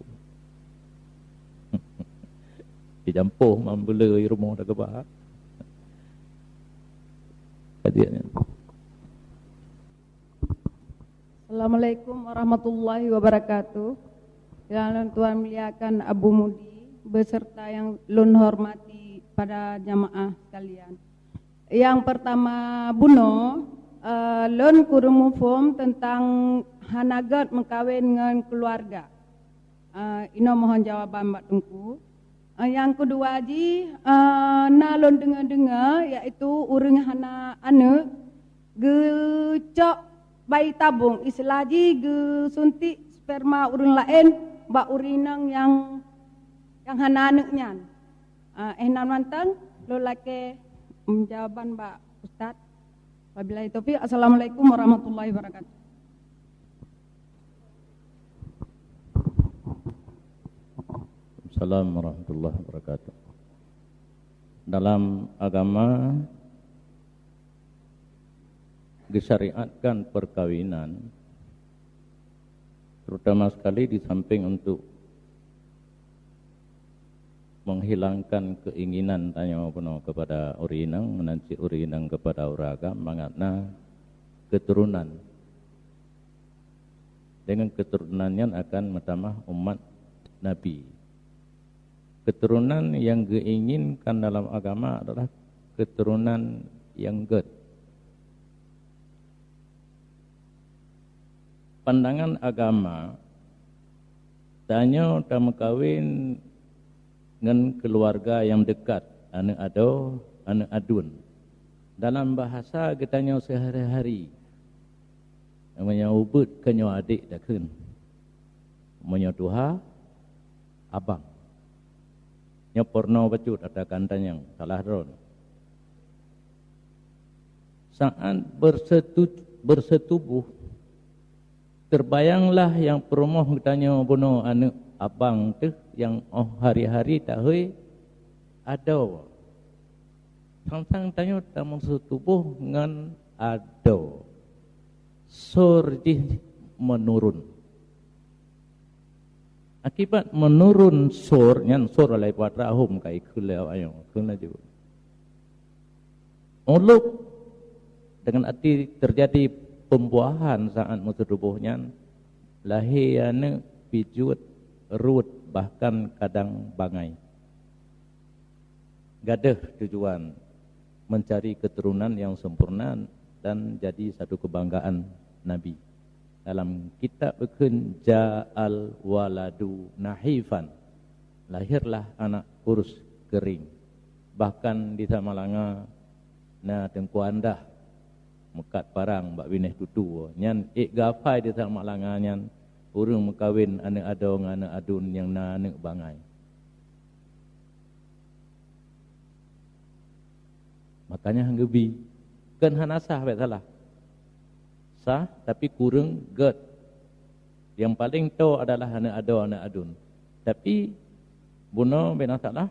Dijampoh mam beuleu i rumoh dak geuba. Kajian nyan. Assalamualaikum warahmatullahi wabarakatuh. Yang Tuhan muliakan Abu Mudi beserta yang lôn hormati pada jamaah sekalian. Yang pertama bunoe, eh, lôn kureueng muphom tentang hana gét meukawen ngon keuluwarga. Eh, inoe mohon jawaban bak Teungku. Eh, nyang keudua jih, eh, na lôn deungoe-deungoe, yaitu ureuëng hana aneuëk geucok bayi tabong, istilah jih geusuntik sperma ureuëng laén bak ureuëng inong nyang, nyang hana aneuëk nyan. Ah, eh, nan mantong, lôn lakée, mm, jawaban bak Ustaz. Wabillahi taufiq. Assalamualaikum warahmatullahi wabarakatuh. Assalamualaikum warahmatullahi wabarakatuh. Dalam agama disyariatkan perkawinan, terutama sekali di samping untuk menghilangkan keinginan tanyoe bunoe kepada ureuëng inong, meunan cit ureuëng inong kepada ureuëng agam, mangat na keturunan. Dengan keturunan nyan akan meutamah umat Nabi. Keturunan yang geuinginkan dalam agama adalah keturunan yang gét. Pandangan agama, tanyoe tameukawen ngon keuluwarga nyang deukat, aneuëk adoe, aneuëk aduen. Dalam bahasa geutanyoe seuhari-hari, meunyoe ubit keu nyoe adék takheun, meunyoe tuha, abang. Nyoe peurunoe bacut atra keu geutanyoe, salah droe. Saat bersetu-, bersetubuh, terbayanglah nyang peurumoh geutanyoe bunoe aneuëk abang teuh nyang óh hari-hari tahôi adoe. Sang-sang tanyoe tameuseutubôh ngon adoe. Sor jih meunurun. Akibat meunurun sor, nyan sor alai buat rahom ka ikheun lé awak nyoe, kheun laju. Ulôb dengan arti terjadi pembuahan saat meuseutubôh nyan, lahé aneuëk, pijuet, rhot, bahkan kadang bangai. Gadôh tujuan mencari keturunan yang sempurna dan jadi satu kebanggaan Nabi. Dalam kitab geukheun, "Ja'al waladu nahifan," lahirlah anak kurus kering. Bahkan di Samalanga na Teungku Andah meukat parang bak binéh tutue. Nyan ék geuhafai di Samalanga nyan, ureuëng meukawen aneuëk adoe ngon aneuëk aduen nyang na aneuëk bangai. Makanya han geubi. Kon hana sah, bék salah. Sah, tapi kureueng gét. Nyang paleng toe adalah aneuk adoe aneuk aduen. Tapi bunoe bina salah,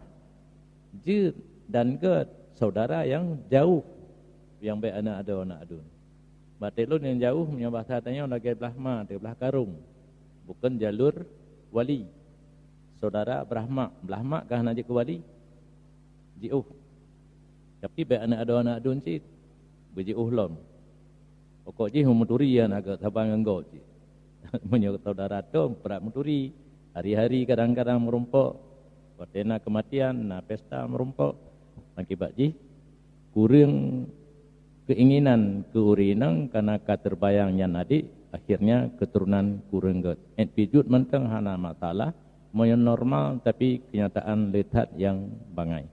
jeuet dan gét saudara nyang jauh nyang bék aneuk adoe aneuk aduen. Bak teulon nyang jauh, meunyoe basa tanyoe lagée blah ma, teublah karong. Bukon jalur wali. Saudara blah mak, blah mak ka hana jeuet keu wali. Jiôh. Tapi bék aneuk adoe aneuk aduen cit, beujiôh lom. Pokok jih meuturi hana gét saban ngon gob cit. Meunyoe saudara toe brat meuturi, hari-hari kadang-kadang meurumpok, watée na keumatian, na pesta meurumpok. Akibat jih kureueng keinginan keu ureuëng inong, karena ka teubayang nyan adik, akhirnya keuturonan kureueng gét. Attitude mantong hana masalah, meunyoe normal, tapi keunyataan le that nyang bangai.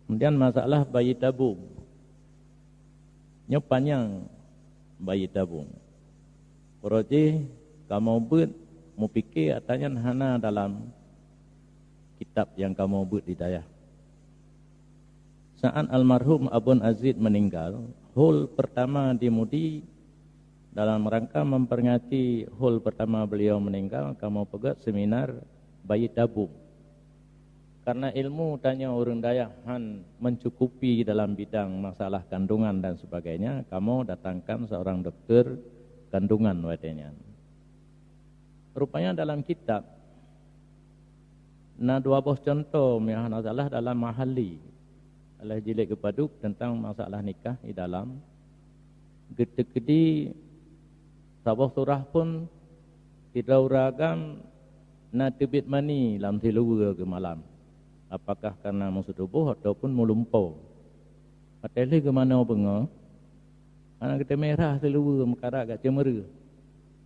Kemudian masalah bayi tabung. Nyoe panyang bayi tabung. Uroe jih kamoe beuet mupike ata nyan hana dalam kitab nyang kamoe beuet di dayah. Saat almarhum Abon Aziz meninggal, hol pertama di Mudi, dalam rangka memperingati hol pertama beliau meninggal, kamoe peugét seminar bayi tabung. Karena ilmu tanyoe ureuëng dayah han mencukupi dalam bidang masalah kandungan dan sebagainya, kamoe datangkan seorang doktor kandungan watée nyan. Rupanya dalam kitab na dua boh contoh, meunyoe hana salah, dalam Mahalli, adalah jilid keupadub tentang masalah nikah di dalam, geuteukeudi saboh surah pun sidroe ureuëng agam na teubiet mani lam siluweue geumalam, apakah karena meuseutuboh ataupun meulumpoe. Watée lheueh geumanoe beungoh, hana geuteumé rhah siluweue, meukarat gak ceumeureuh.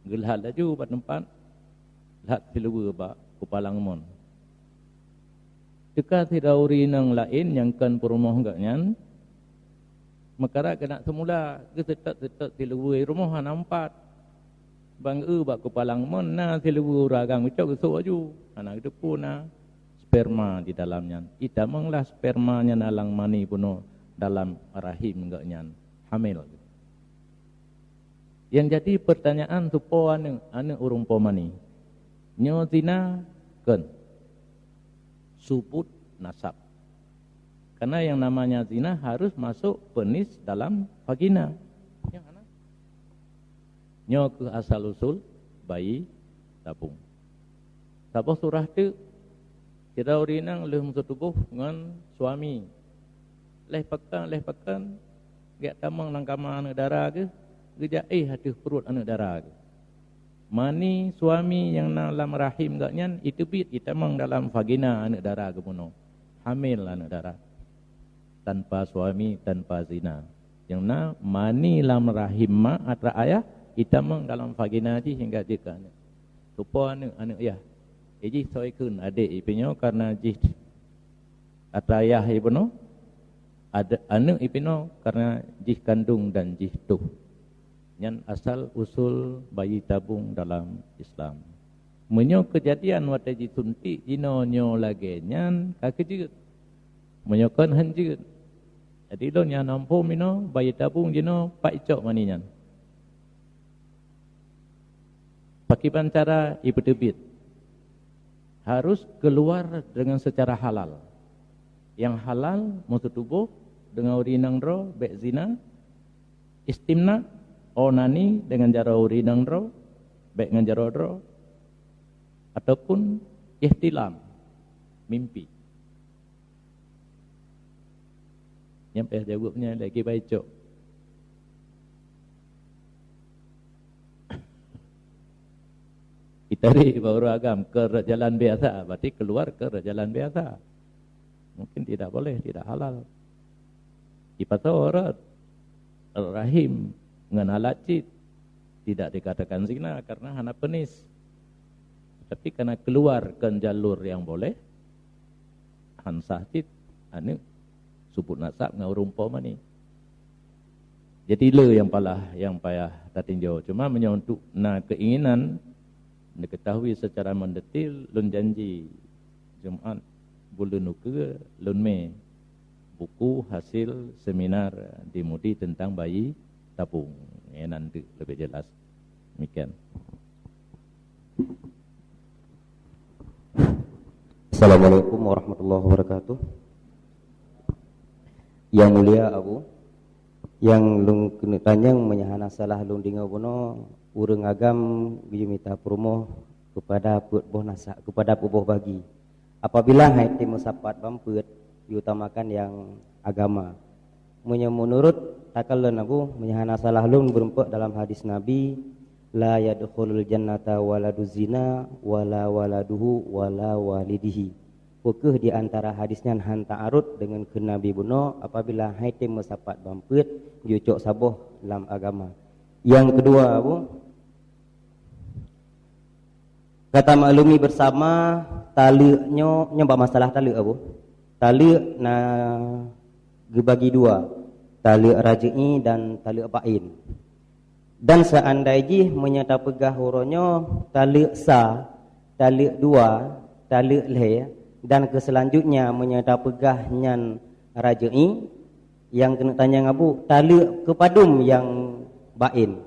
Geulhat laju bak teumpat, lhat siluweue bak kupala ngon. Teuka sidroe ureuëng inong laén nyang kon peurumoh geuh nyan, meukarat keunak seumula, geuseutôt-seutôt siluweue rumoh hana meupat. Ban geu bak kupala ngon na siluweue ureuëng agam geucok geusok laju, hana geuteupeue na sperma di dalam nyan. Itamonglah sperma nyan alang mani bunoe dalam rahim geuh nyan, hamil. Yang jadi pertanyaan, soe po aneuëk, aneuëk ureuëng po mani? Nyoe zina kon? Subut nasab. Karena yang namanya zina harus masuk penis dalam vagina. Nyang hana. Nyoe keuh asal usul bayi tabung. Saboh surah teuk, sidroe ureuëng inong lheueh meuseutuboh ngon suami. Lheueh pakon, lheueh pakon, geujak tamong lam kama aneuëk dara geuh, geujak éh ateueh pruet aneuëk dara geuh. Mani suami nyang na lam rahim geuh nyan iteubiet itamong dalam vagina aneuëk dara geuh bunoe. Hamil aneuëk dara. Tanpa suami, tanpa zina. Nyang na mani lam rahim ma atra ayah itamong dalam vagina jih hingga jeuet keu aneuëk. Soe po aneuëk, aneuëk yah. Jih soe kheun, adék ipinyoe karena jih atra ayah ipinoe, aneuëk ipinoe karena jih kandung dan jih tuh. Nyan asal usul bayi tabung dalam Islam. Meunyoe keujadian watée jisuntik jinoe nyoe lagée nyan ka keujeuet. Meunyoe kon han jeuet. Jadi lôn nyang na muphom inoe bayi tabung jinoe pat icok mani nyan. Pakriban cara ipeuteubiet? Harus keluar dengan secara halal. Nyang halal meuseutuboh deungon ureuëng inong droe bék zina, istimna, onani deungon jaroe ureuëng inong droe bék ngon jaroe droe, ataupun ihtilam, mimpi. Nyang payah jaweueb nyan lagée baicok. Itarék bak ureuëng agam keu rot jalan biasa, berarti keluar keu rot jalan biasa. Mungkin tidak boleh, tidak halal. Ipasoe rot, rot rahim ngon alat cit tidak dikatakan zina karena hana penis. Tapi karena keluar kon jalur yang boleh, han sah cit aneuëk subut nasab ngon ureuëng po mani. Jadi le nyang palah nyang payah tatinjau. Cuma meunyoe untuk na keinginan diketahui secara mendetil, lôn janji Jumat buleuen ukeue lôn mé buku hasil seminar di Mudi tentang bayi tabung. Nyan nanti lebih jelas. Demikian. Assalamualaikum warahmatullahi wabarakatuh. Yang mulia Abu, nyang lôn keuneuk tanyong, meunyoe hana salah lôn deungoe bunoe, ureuëng agam geuyue mita peurumoh keupada peuet boh nasa-, keupada peuet boh bagi. Apabila hai tém meusapat ban peuet, geuyue utamakan nyang agama. Meunyoe meunurot takalon Abu, meunyoe hana salah lôn, beureumpok dalam hadis Nabi, "La yadkhulul jannata waladuz zina, wala waladuhu, wala walidihi." Peu kheueh di antara hadis nyan han ta'arud deungon kheun Nabi bunoe, apabila hai tém meusapat ban peuet, geuyue cok saboh lam agama. Nyang keudua, Abu, ka tamaklumi beusama, taleuek nyoe, nyoe bak masalah taleuek, Abu. Taleuek na geubagi dua, taleuek raj'i dan taleuek ba'in. Dan seuandai jih meunyoe tapeugah uroe nyoe taleuek sa, taleuek dua, taleuek lhée, dan keu seulanjutnya meunyoe tapeugah nyan raj'i, nyang keuneuk tanyong Abu, taleuek keu padum nyang ba'in?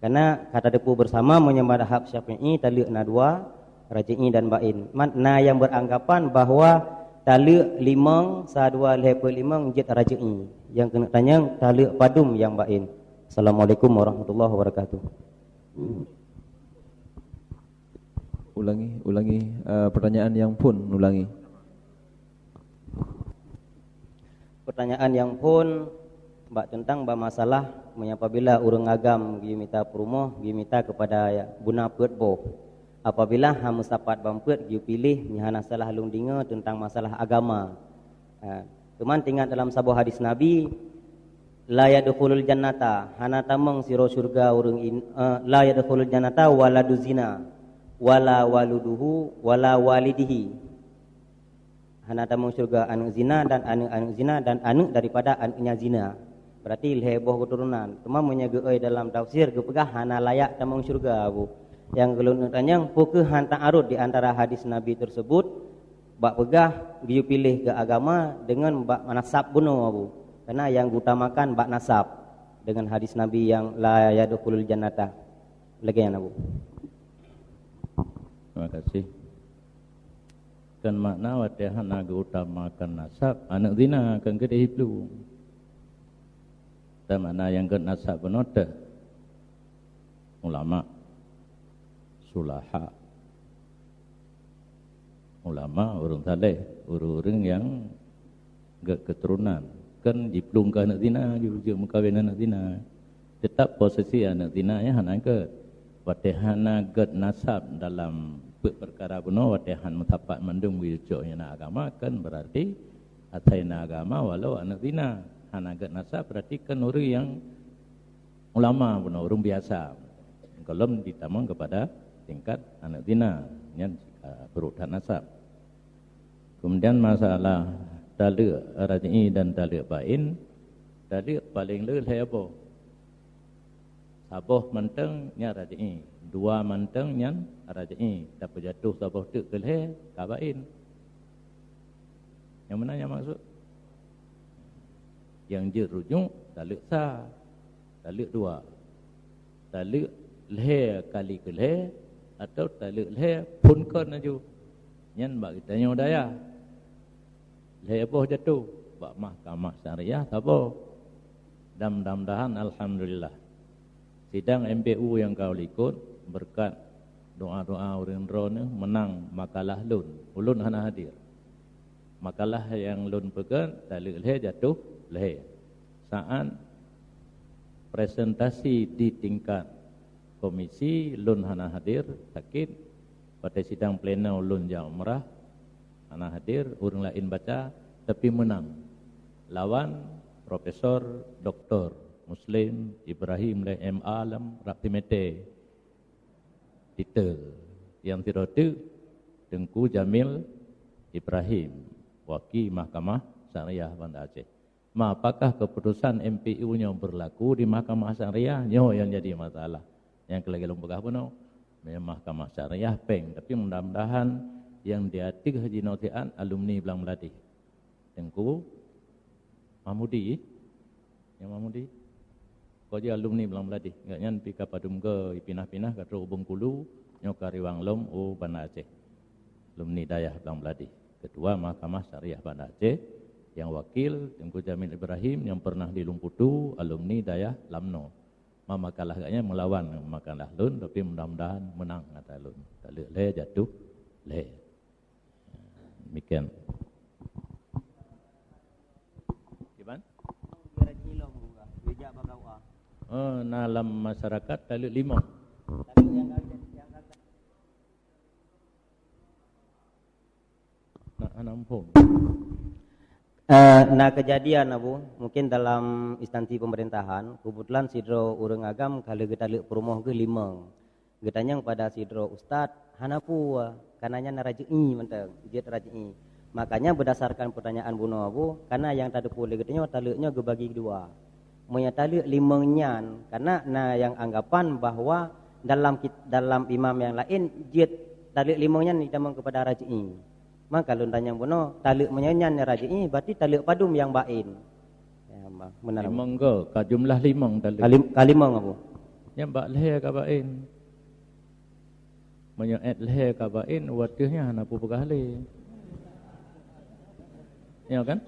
Karena ka tateupeue beusama meunyoe madhab Syafi'i taleuek na dua, raj'i dan ba'in. Mat-, na nyang beuranggapan bahwa taleuek limong, sa dua lhée peuet limong jeuet raj'i. Nyang keuneuk tanyong taleuek padum nyang ba'in. Assalamualaikum warahmatullahi wabarakatuh. Ulangi, ulangi, eh, pertanyaan nyang phon, ulangi. Pertanyaan nyang phon bak teuntang bak masalah meunyoe apabila ureuëng agam geuyue mita peurumoh, geuyue mita keupada buna peuet boh. Apabila han meusapat ban peuet geuyue piléh, meunyoe hana salah lôn deungoe teuntang masalah agama. Ha, teuma teuingat dalam saboh hadis Nabi, "La yadkhulul jannata," hana tamong sidroe syeuruga ureuëng in-, eh, "La yadkhulul jannata waladuz zina, wala waluduhu, wala walidihi." Hana tamong syeuruga aneuëk zina dan aneuëk-aneuëk zina dan aneuëk daripada aneuëk nyang zina. Berarti lhée boh keuturonan. Teuma meunyoe geuéh dalam tafsir geupeugah hana layak tamong syeuruga, Abu. Nyang keu lôn neuk tanyong, peu kheueh han ta'arud di antara hadis Nabi tersebut bak peugah geuyue piléh keu agama deungon bak nasab bunoe, Abu? Karena nyang geutamakan bak nasab deungon hadis Nabi nyang la yadkhulul jannata. Lagée nyan, Abu. Terima kasih. Kan makna watée hana geuutamakan nasab, aneuëk zina kan keudeh iplu. Dan makna nyang gét nasab bunoe teuh ulama, sulaha. Ulama, ureuëng saleh, ureuëng-ureuëng nyang gét keuturonan. Kan jiplueng keu aneuëk zina, jeuet meukawen aneuëk zina. Teutap posisi aneuëk zina nyan hana gét. Watée hana gét nasab dalam peuet peukara bunoe, watée han meusapat mandum geuyue cok nyang na agama, kan berarti asai na agama walau aneuëk zina. Hana gét nasab berarti kan ureuëng nyang ulama bunoe, ureuëng biasa. Gohlom jitamong keupada tingkat aneuëk zina, nyan, eh, brok that nasab. Kemudian masalah taleuek raj'i dan taleuek ba'in, taleuek paleng le lhée boh. Saboh mantong nyan raj'i, dua mantong nyan raj'i, tapeujatoh saboh teuk keu lhée ka ba'in. Nyang meunan nyang maksud? Nyang jeuet rujuk taleuek sa, taleuek dua, taleuek lhée kali keu lhée, atau taleuek lhée phon kon laju. Nyan bak geutanyoe dayah. Lhée boh jatoh bak mahkamah syariah saboh. Dan mudah-mudahan, alhamdulillah, sidang M P U nyang ka likot, beureukat doa-doa ureuëng droeneueh, meunang makalah lôn. Ulôn hana hadir. Makalah nyang lôn peugét, taleuek lhée jatoh lhée. Saat presentasi di tingkat komisi, lôn hana hadir, sakét. Watée sidang pleno lôn jak umrah, hana hadir, ureuëng laén baca, tapi meunang lawan Profesor Doktor Muslim Ibrahim lé M A lam Raptimete. Titel nyang sidroe teuk Teungku Jamil Ibrahim, Waki Mahkamah Syariah Banda Aceh. Ma, apakah keputusan M P U nyoe berlaku di Mahkamah Syariah? Nyoe nyang jadi masalah. Nyang keu lagée lôn peugah bunoe, memang Mahkamah Syariah péng, tapi mudah-mudahan nyang diateueh jinoe siat alumni Blang Meulatéh. Teungku Mahmudi, nyang Mahmudi? Ko jeuet alumni Blang Bladih. Gobnyan pih ka padum go pinah-pinah ka trok u Bengkulu, nyoe ka riwang lom u Banda Aceh. Alumni dayah Blang Bladih. Ketua Mahkamah Syariah Banda Aceh, nyang wakil Teungku Jamil Ibrahim nyang pernah di Lumputu, alumni dayah Lamno. Ma makalah gobnyan meulawan makalah lôn, tapi mudah-mudahan menang ata lôn. Taleuek lhèe, jatuh lhèe. Demikian. Kiban? Oh, na lam masyarakat taleuek limong. Na, na muphom. Eh, na kejadian, Abu, mungkin dalam instansi pemerintahan, kebetulan sidroe ureueng agam ka lheueh geutaleuek peurumoh geuh limong. Geutanyong pada sidroe ustaz, hana peue, kana nyan rajeu'i mantong, jeuet rajeu'i. Makanya berdasarkan pertanyaan bunoe Abu, kana nyang tateupeue lé geutanyoe taleuek nyoe geubagi dua. Meunyoe taleuek limong nyan, kana na nyang anggapan bahwa dalam kit-, dalam imam nyang laén jeuet taleuek limong nyan ditamong keupada rajeu'i. Maka lôn tanyong bunoe, taleuek meunyoe nyan rajeu'i, berarti taleuek padum nyang baén? Ya, meunan. Limong go, ka jumlah limong taleuek. Ka lim-, ka limong, Abu. Nyan bak lhèe ka baén. Meunyoe èt lhèe ka baén, watèe nyan hana peue peugah lé. Ya kan?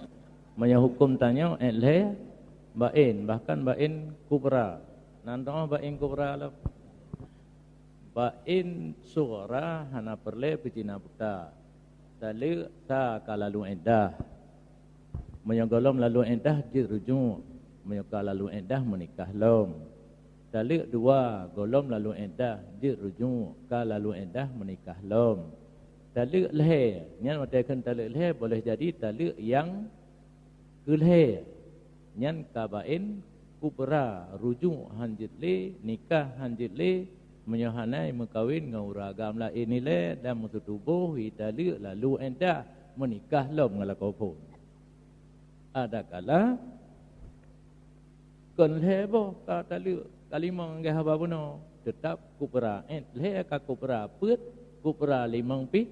Meunyoe huköm tanyoe èt lhèe baén, bahkan baén kubra. Nan teuh baén kubra lom. Baén sughra hana peureulèe peucina buta. Taleuek sa ka lalu iddah. Meunyoe gohlom lalu iddah jeuet rujuk, meunyoe ka lalu iddah meunikah lom. Taleuek dua, gohlom lalu iddah jeuet rujuk, ka lalu iddah meunikah lom. Taleuek lhèe, nyan watèe kheun taleuek lhèe boleh jadi taleuek nyang keu lhèe, nyan ka baén kubra, rujuk han jeuet lé, nikah han jeuet lé, meunyoe hana meukawen ngon ureueng agam laén ilèe dan meuseutuboh, italeuek lalu iddah, meunikah lom ngon lakoe phon. Adakala kon lhèe boh ka taleuek, ka limong lagèe haba bunoe, teutap kubra, èt lhèe ka kubra, peuet kubra, limong pih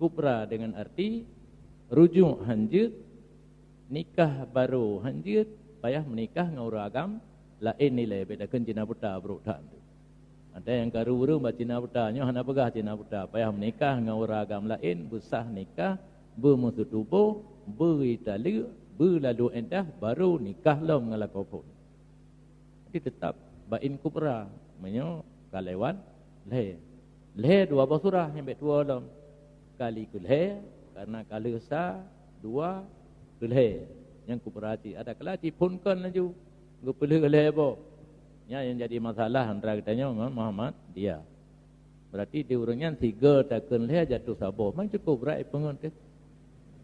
kubra, dengan arti rujuk han jeuet, nikah barô han jeuet, payah meunikah ngon ureueng agam laén ilèe, bèk takheun cina buta brôk that. Ada nyang karu ureueng bak cina buta, nyoe hana peugah cina buta, payah meunikah ngon ureueng agam laén, beusah nikah, beumeuseutuboh, beuitaleuek, beulalu iddah, barô nikah lom ngon lakoe phon. Jadi teutap baén kubra, meunyoe ka lewat lhèe. Lhèe dua boh surah nyang bèk tuwoe lom. Kali keu lhèe, karena ka lheueh sa, dua, keu lhèe. Nyang kubra cit, adakala cit phon kon laju, geupeulheueh lhèe boh. Nyan nyang jadi masalah antara geutanyoe ngon Muhammadiyah. Berarti di ureueng nyan sigo takheun lhèe jatuh saboh. Man cukôp brat ipeungeut teuh.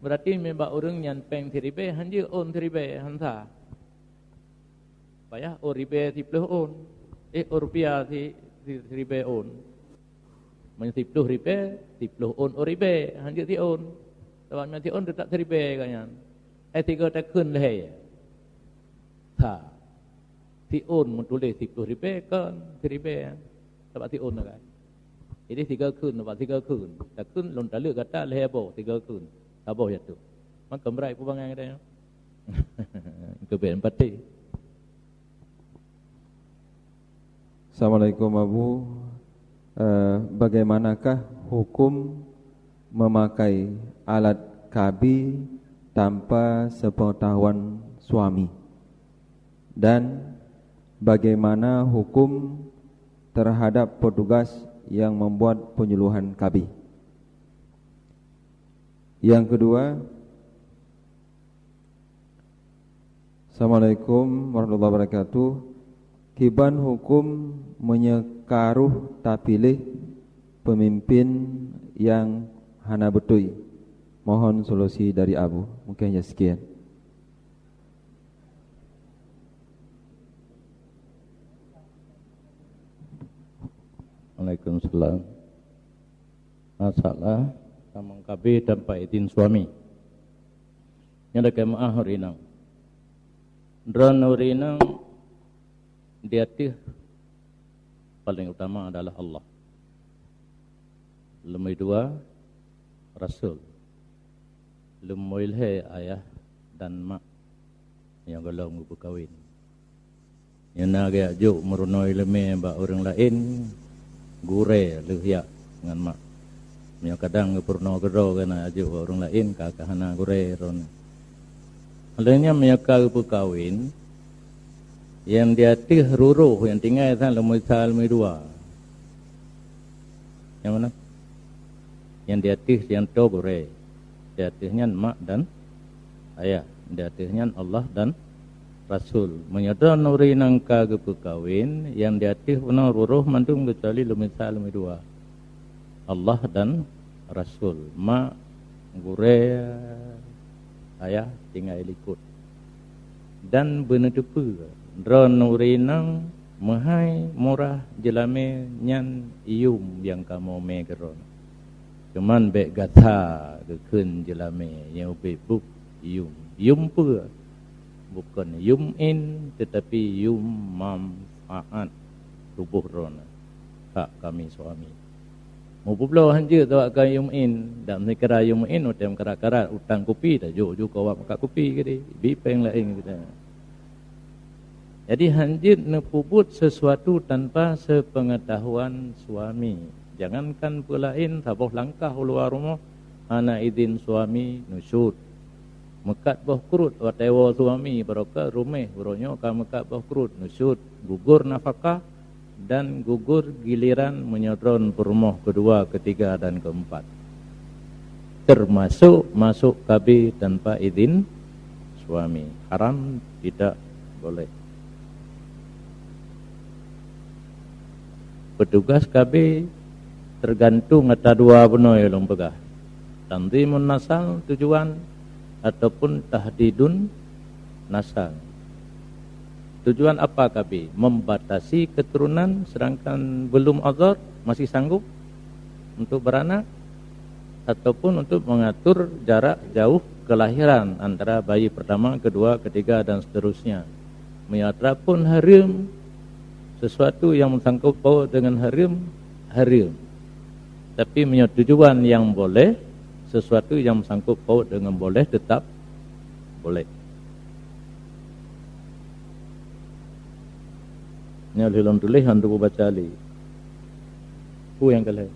Berarti nibak ureueng nyan pèng siribèe, han jeuet ôn siribèe, han sah. Payah ôn ribèe siplôh ôn. Eh, ôn rupiah si, si, siribèe ôn. Meunyoe siplôh ribèe, siplôh ôn, ôn ribèe, han jeuet si ôn. Sabab meunyoe si ôn teutap siribèe ka nyan. Eh, sigo takheun lhèe. Sa. Si ôn meutuléh siplôh ribèe kon siribèe. Sabab si ôn kan. Jadi sigo kheun, sabab sigo kheun. Takheun lôn taleuek gata lhèe boh, sigo kheun. Saboh jatuh. Maka brat ipeue bangai gata nyoe. Keu bèk patéh. Assalamualaikum, Abu. Eh, bagaimanakah hukum memakai alat K B tanpa sepengetahuan suami? Dan bagaimana hukum terhadap petugas yang membuat penyuluhan K B? Yang kedua, Assalamualaikum warahmatullahi wabarakatuh. Kiban hukum meunyoe ka roh tapiléh peumimpin nyang hana beutôi? Mohon solusi dari Abu. Mungkin hanya sekian. Waalaikumsalam. Masalah tamong K B tanpa izin suami. Nyan lakèe meu'ah ureueng inong. Droeneuh ureueng inong di ateueh paléng utama adalah Allah. Leumoi dua, Rasul. Leumoi lhèe, ayah dan mak nyang gohlom geupeukawen. Nyan na geujak jok meurunoe iéleumé bak ureuëng laén, gurée lheueh jak ngon mak. Meunyoe kadang geupeurunoe keudroe keunan jak jok bak ureuëng laén, ka, ka hana gurée droeneuh. Lheueh nyan meunyoe ka geupeukawen, nyang di ateueh rurôh nyang tinggai that leumeusa leumeu dua. Nyang mana? Nyang di ateueh nyang toe gurée. Di ateueh nyan mak dan ayah. Di ateueh nyan Allah dan Rasul. Meunyoe droe nuri nyang ka geupeukawen, nyang di ateueh bunoe rurôh mandum keucuali leumeusa leumeu dua. Allah dan Rasul. Mak, gurée, ayah tinggai likot. Dan beuneuteupeu, droe nuri nyang meuhai murah jeulamé nyan yum nyang kamoe mé keudroe. Cuman bék gata geukheun jeulamé nyang ubit buet yum. Yum peue? Bukon yum in, teutapi yum manfaat tuboh droeneuh. Hak kami suami. Meupubloe hanjeuet tawak keu yum in, dan sikira yum in watée meukarat-karat utang kupi, tajok ju keu awak meukat kupi keudeh, bi péng laén keudeh. Jadi hanjeuet neupeubuet sesuatu tanpa sepeungatahuan suami. Jangankan peue laén, saboh langkah u luwa rumoh hana idin suami, nusyut. Meukat boh kruet watée woe suami, barokah ruméh, uroe nyoe ka meukat boh kruet, nusyut, gugur nafakah, dan gugur giliran meunyoe droe peurumoh keudua, keutiga, dan keumpat. Teumasok masok KB tanpa idin suami. Haram, tidak boleh. Peutugas KB teugantung ata dua bunoe lôn peugah. Tanzimun nasal tujuan ataupun tahdidun nasal. Tujuan apa KB? Membatasi keturunan sedangkan belum azhar, masih sanggup untuk beranak, ataupun untuk mengatur jarak jauh kelahiran antara bayi pertama, kedua, ketiga, dan seterusnya. Meunyoe atra pun hareuem, sesuatu yang bersangkut paut dengan hareuem, hareuem. Tapi meunyoe tujuan yang boleh, sesuatu yang bersangkut paut dengan boleh tetap boleh. Nyoe lheueh lôn tuléh, han tupeue baca lé. Peue nyang keu lhée?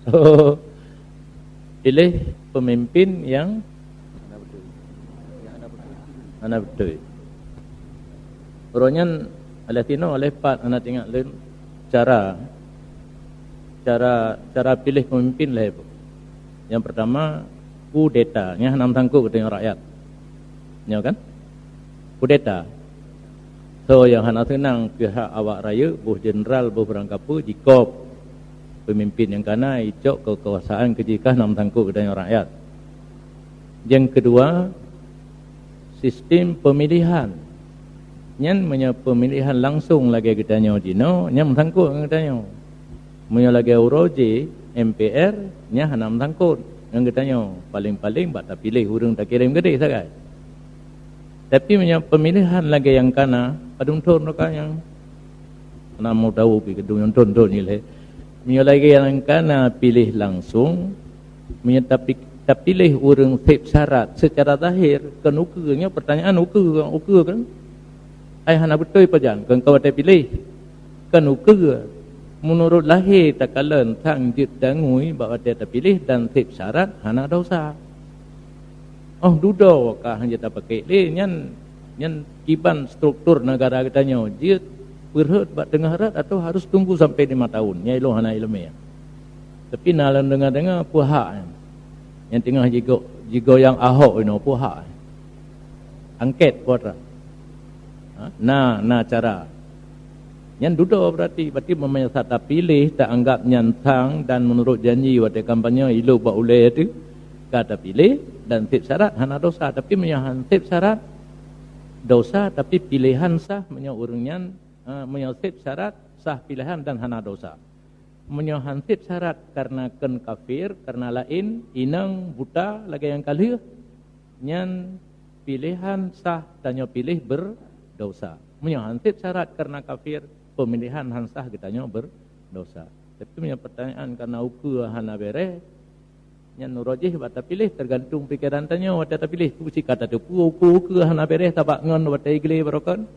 Oh, piléh peumimpén nyang hana beutôi. Uroe nyan, alah tinoe, alah pat hana teuingat lôn cara, cara, cara piléh peumimpén lhée boh. Nyang peurtama, kudeta. Nyan hana meusangkot geutanyoe rakyat. Nyoe kan? Kudeta. Soe nyang hana seunang keu hak awak rayeuk, boh jeuneural, boh barangkapeue, jikôb peumimpén nyang kana, icok keukuasaan keu jih, ka hana meusangkot geutanyoe rakyat. Nyang keudua, sistem peumilihan. Nyan meunyoe peumilihan langsong lagée geutanyoe jinoe, nyan meusangkot ngon geutanyoe. Meunyoe lagée uroe jih MPR, nyan hana meusangkot ngon geutanyoe. Paleng-paleng bak tapiléh ureuëng takirém keudeh sagai. Tapi meunyoe peumilihan lagée nyang kana, padum thon roh ka nyang hana meutahu pih keudung nyang thon-thon nilai. Meunyoe lagée nyang kana piléh langsong, meunyoe tapi, tapiléh ureuëng seb syarat secara zahir, kon ukeue, nyoe pertanyaan ukeue, ukeue kan? Ai hana beutôi pajan, kon ka watée piléh. Kon ukeue, meunurot lahé takalon sang jeuet dangui bak watée tapiléh dan seb syarat hana desya. Oh dudoe ka hana tapakék lé nyan, nyan kiban struktur negara geutanyoe jeuet peurhot bak teungoh rot atau harus tunggu sampai lima tahun. Nyan ilôn hana iéleumé. Tapi na lôn deungoe-deungoe peue hak nyan. Nyang teungoh jigo-, jigoyang Ahok inoe peue hak. Angkét peue atra. Ha? Na, na cara. Nyan dudoe berarti, berarti meunyoe sa tapiléh, taanggap nyan sang dan meunurot janji watée kampanye ilok bak ulée teuh ka tapiléh dan seb syarat hana desya. Tapi meunyoe han seb syarat desya, tapi piléhan sah meunyoe ureuëng nyan, eh, meunyoe seb syarat sah piléhan dan hana desya. Meunyoe han seb syarat kareuna kon kafir, kareuna laén, inong, buta lagée nyang ka lheueh, nyan piléhan sah tanyoe piléh beudesya. Meunyoe han seb syarat kareuna kafir, peumilihan han sah geutanyoe beudesya. Tapi meunyoe peurtanyaan kareuna ukeue hana béréh, Nyan rojih bak tapiléh, teugantung pikeran tanyoe watée tapiléh. Peue cit ka tateupeue ukeue-ukeue hana béréh, tabak ngon watée iglé barokon.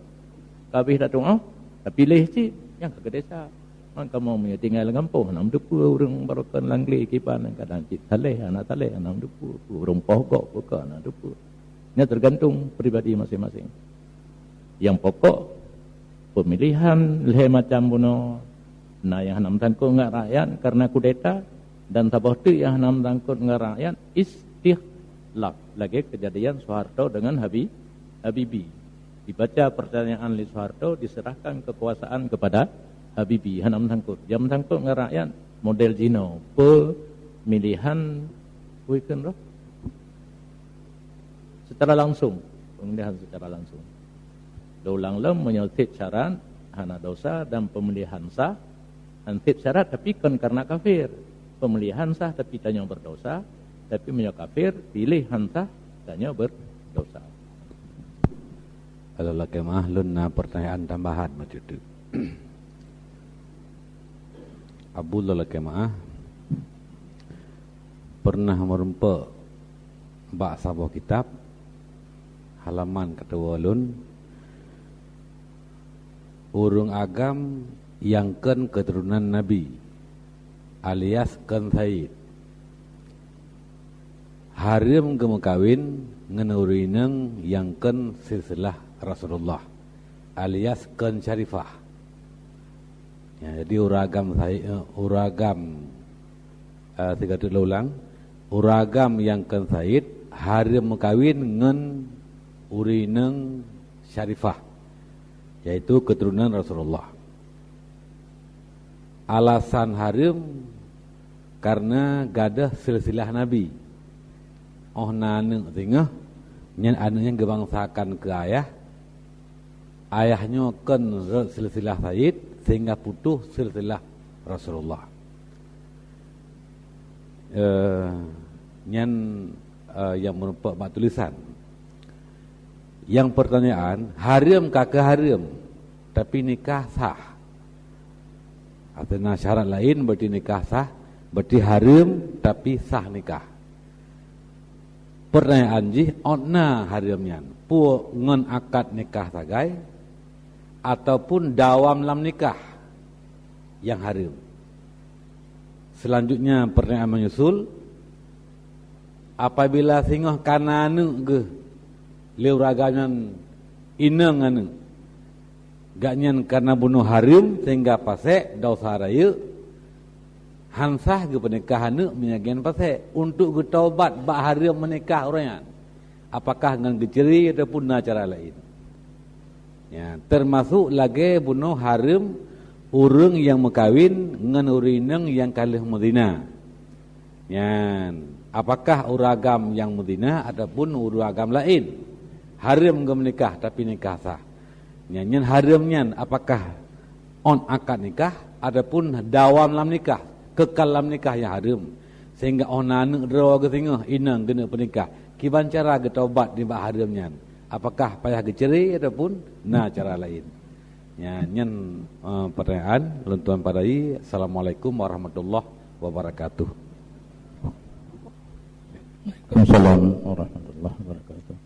Ka habéh tatu'oh, tapiléh cit, nyang ka keudesya. Man kamoe meunyoe tinggai lam gampông, hana meuteupeue ureuëng barokon lam glé kiban, kadang cit saleh, hana saleh, hana meuteupeue. Ureuëng poh gok, buka, hana teupeue. Nyan teugantung pribadi maséng-maséng. Nyang pokok, pemilihan lhée macam bunoe, na nyang hana meusangkot ngon rakyat karena kudeta, dan saboh teuk nyang hana meusangkot ngon rakyat, istikhlaf, lagée kejadian Soeharto dengan Habi-, Habibie. Dibaca pertanyaan lé Soeharto, diserahkan kekuasaan kepada Habibie, hana meusangkot. Nyang meusangkot ngon rakyat, model jinoe, pemilihan, ui, kheun roh? Secara langsung, pemilihan secara langsung. Lôn ulang lom, meunyoe seb syarat hana dosa dan pemilihan sah, han seb syarat tapi kon karena kafir. Pemilihan sah tapi tanyoe berdosa, tapi meunyoe kafir, piléh han sah, tanyoe berdosa. Kalau lakée meuah, lôn na pertanyaan tambahan meucutu. Abu lôn lakée meuah, pernah meurumpok bak saboh kitab, halaman keutuwoe lôn, ureuëng agam nyang kon keuturonan Nabi, alias kon said, hareuem geumeukawen ngon ureuëng inong nyang kon silsilah Rasulullah, alias kon syarifah. Ya, jadi ureuëng agam said, eh, ureuëng agam, eh, sigoe teuk lôn ulang, ureuëng agam nyang kon said hareuem meukawen ngon ureuëng inong syarifah, yaitu keuturonan Rasulullah. Alasan hareuem karena gadôh silsilah Nabi. Óh na aneuëk singoh, nyan aneuëk nyan geubangsakan keu ayah, ayah nyoe kon rot silsilah said sehingga putôh silsilah Rasulullah. Eh, nyan, eh, nyang meurumpok bak tulisan. Nyang pertanyaan, hareuem ka keu hareuem, tapi nikah sah. Atau na syarat laén, berarti nikah sah, berarti hareuem tapi sah nikah. Pertanyaan jih, óh na hareuem nyan, peue ngon akad nikah sagai ataupun dawam lam nikah nyang hareuem? Selanjutnya pertanyaan menyusul, apabila singoh ka na aneuëk geuh lé ureuëng agam nyan inong aneuëk, gobnyan karena bunoe hareuem sehingga pasék, dosa rayeuk, han sah geupeunikah aneuëk meunyoe gobnyan pasék, untuk geutobat bak hareuem meunikah ureuëng nyan, apakah ngon geuceuri ataupun na cara laén? Ya, termasuk lagée bunoe hareuem ureuëng nyang meukawen ngon ureuëng inong nyang ka lheueh meuzina. Nyan, apakah ureuëng agam nyang meuzina ataupun ureuëng agam laén? Hareuem geumeunikah tapi nikah sah. Nyan, nyan hareuem nyan apakah óh akad nikah ataupun dawam lam nikah, kekal lam nikah nyang hareuem? Sehingga óh na aneuëk droe geuh singoh inong geuneuk peunikah, kiban cara geutobat nibak hareuem nyan? Apakah payah geuceuri ataupun na cara laén? Nyan, nyan, eh, pertanyaan lôn tuan padai. Assalamualaikum warahmatullahi wabarakatuh. Waalaikumsalam warahmatullahi wabarakatuh.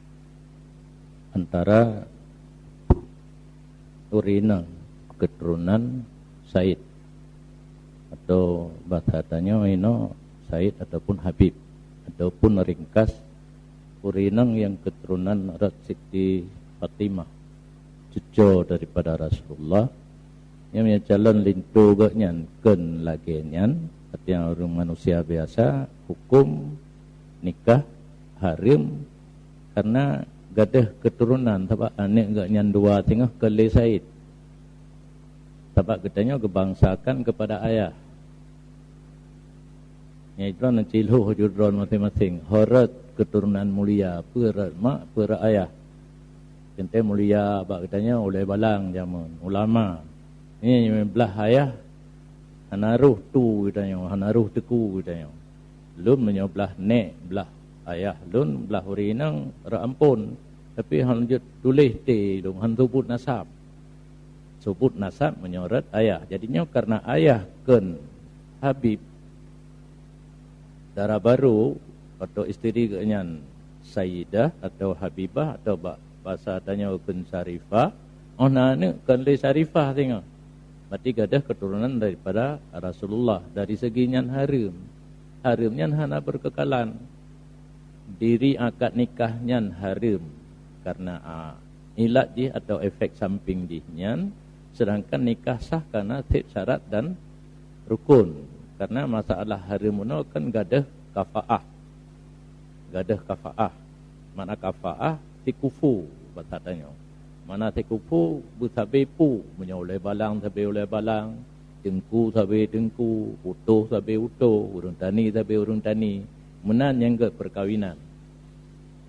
Antara ureuëng inong keuturonan said, atau bahasa tanyoe inoe said ataupun habib, ataupun ringkas ureuëng inong nyang keuturonan rot Siti Fatimah, cuco daripada Rasulullah, nyang meunyoe calon linto gobnyan kon lagée nyan, artinya ureuëng manusia biasa, huköm nikah hareuem karena gadôh keuturonan, sabab aneuëk gobnyan dua singoh kon lé said. Sabab geutanyoe geubangsakan keupada ayah. Nyang droeneuh cilhoh ju droeneuh maséng-maséng, ho rot keuturonan mulia, peue rot mak, peue rot ayah. Teuntée mulia bak geutanyoe ulée balang jameun, ulama. Nyan blah ayah hana roh tu geutanyoe, hana roh teungku geutanyoe. Lôn meunyoe blah nék, blah ayah lôn, blah ureuëng inong, rot amphon. Tapi han jeuet tuléh té lôn, han seubut nasab. Seubut nasab meunyoe rot ayah. Jadi nyoe karena ayah kon habib, dara barô atau isteri geuh nyan Sayyidah atau Habibah atau bak basa tanyoe kheun Syarifah, oh na aneuk kheun lé Syarifah singoh. Berarti gadôh keuturonan daripada Rasulullah. Dari segi nyan hareuem. Hareuem nyan hana beukeukalan. Diri akad nikah nyan hareuem karena, a, ilat jih atau efek samping jih nyan, sedangkan nikah sah karena seb syarat dan rukun. Karena masalah hareuem bunoe kan gadôh kafaah. Gadôh kafaah. Makna kafaah sikufu basa tanyoe. Makna sikufu beusabe pu, meunyoe ulée balang sabe ulée balang, teungku sabe teungku, utôh sabe utôh, ureuëng tani sabe ureuëng tani. Meunan nyang gét peukawinan.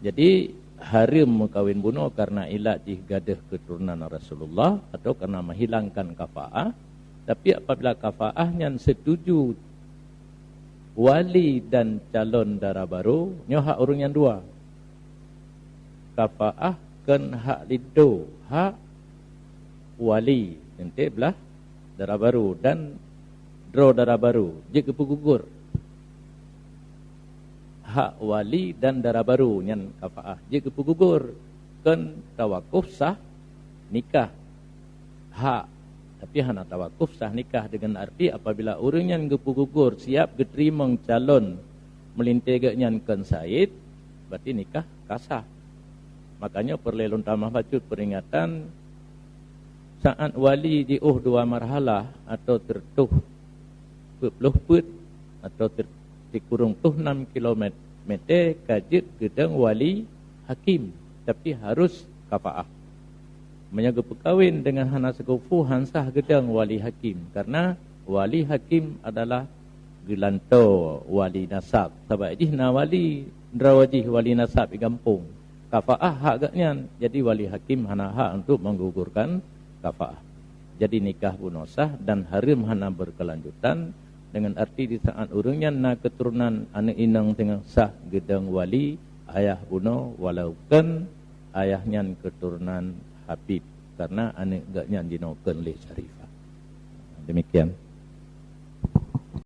Jadi, hareuem meukawen bunoe karena ilat jih gadôh keuturonan Rasulullah atau karena menghilangkan kafaah. Tapi apabila kafaah nyan setuju wali dan calon dara barô, nyoe hak ureuëng nyang dua. Kafaah kon hak linto, hak wali, enteuk blah dara barô dan droe dara barô jeuet geupeugugur. Hak wali dan dara barô nyan kafaah jeuet geupeugugur, kon tawakuf sah nikah. Hak, tapi hana tawakuf sah nikah, dengan arti apabila ureuëng nyan geupeugugur siap geuteurimong calon meulintée geuh nyan kon said, berarti nikah ka sah. Makanya peureulée lôn tamah bacut peuringatan, saat wali jiôh dua marhalah atau sireutoh peuet ploh peuet atau sir-, sikureueng ploh nam kilometer ka jeuet geudong wali hakim, tapi harus kafaah. Meunyoe geupeukawen deungon hana sikufu, han sah geudong wali hakim, karena wali hakim adalah geulantoe wali nasab. Sabab jih na wali, droe jih wali nasab di gampông. Kafaah hak geuh nyan, jadi wali hakim hana hak untuk menggugurkan kafaah. Jadi nikah bunoe sah dan hareuem hana berkelanjutan, dengan arti di saat ureuëng nyan na keuturonan aneuk inong teungoh sah geudong wali ayah bunoe, walaupun ayah nyan keuturonan Habib, karena aneuk geuh nyan jinoe kon lé Syarifah. Demikian.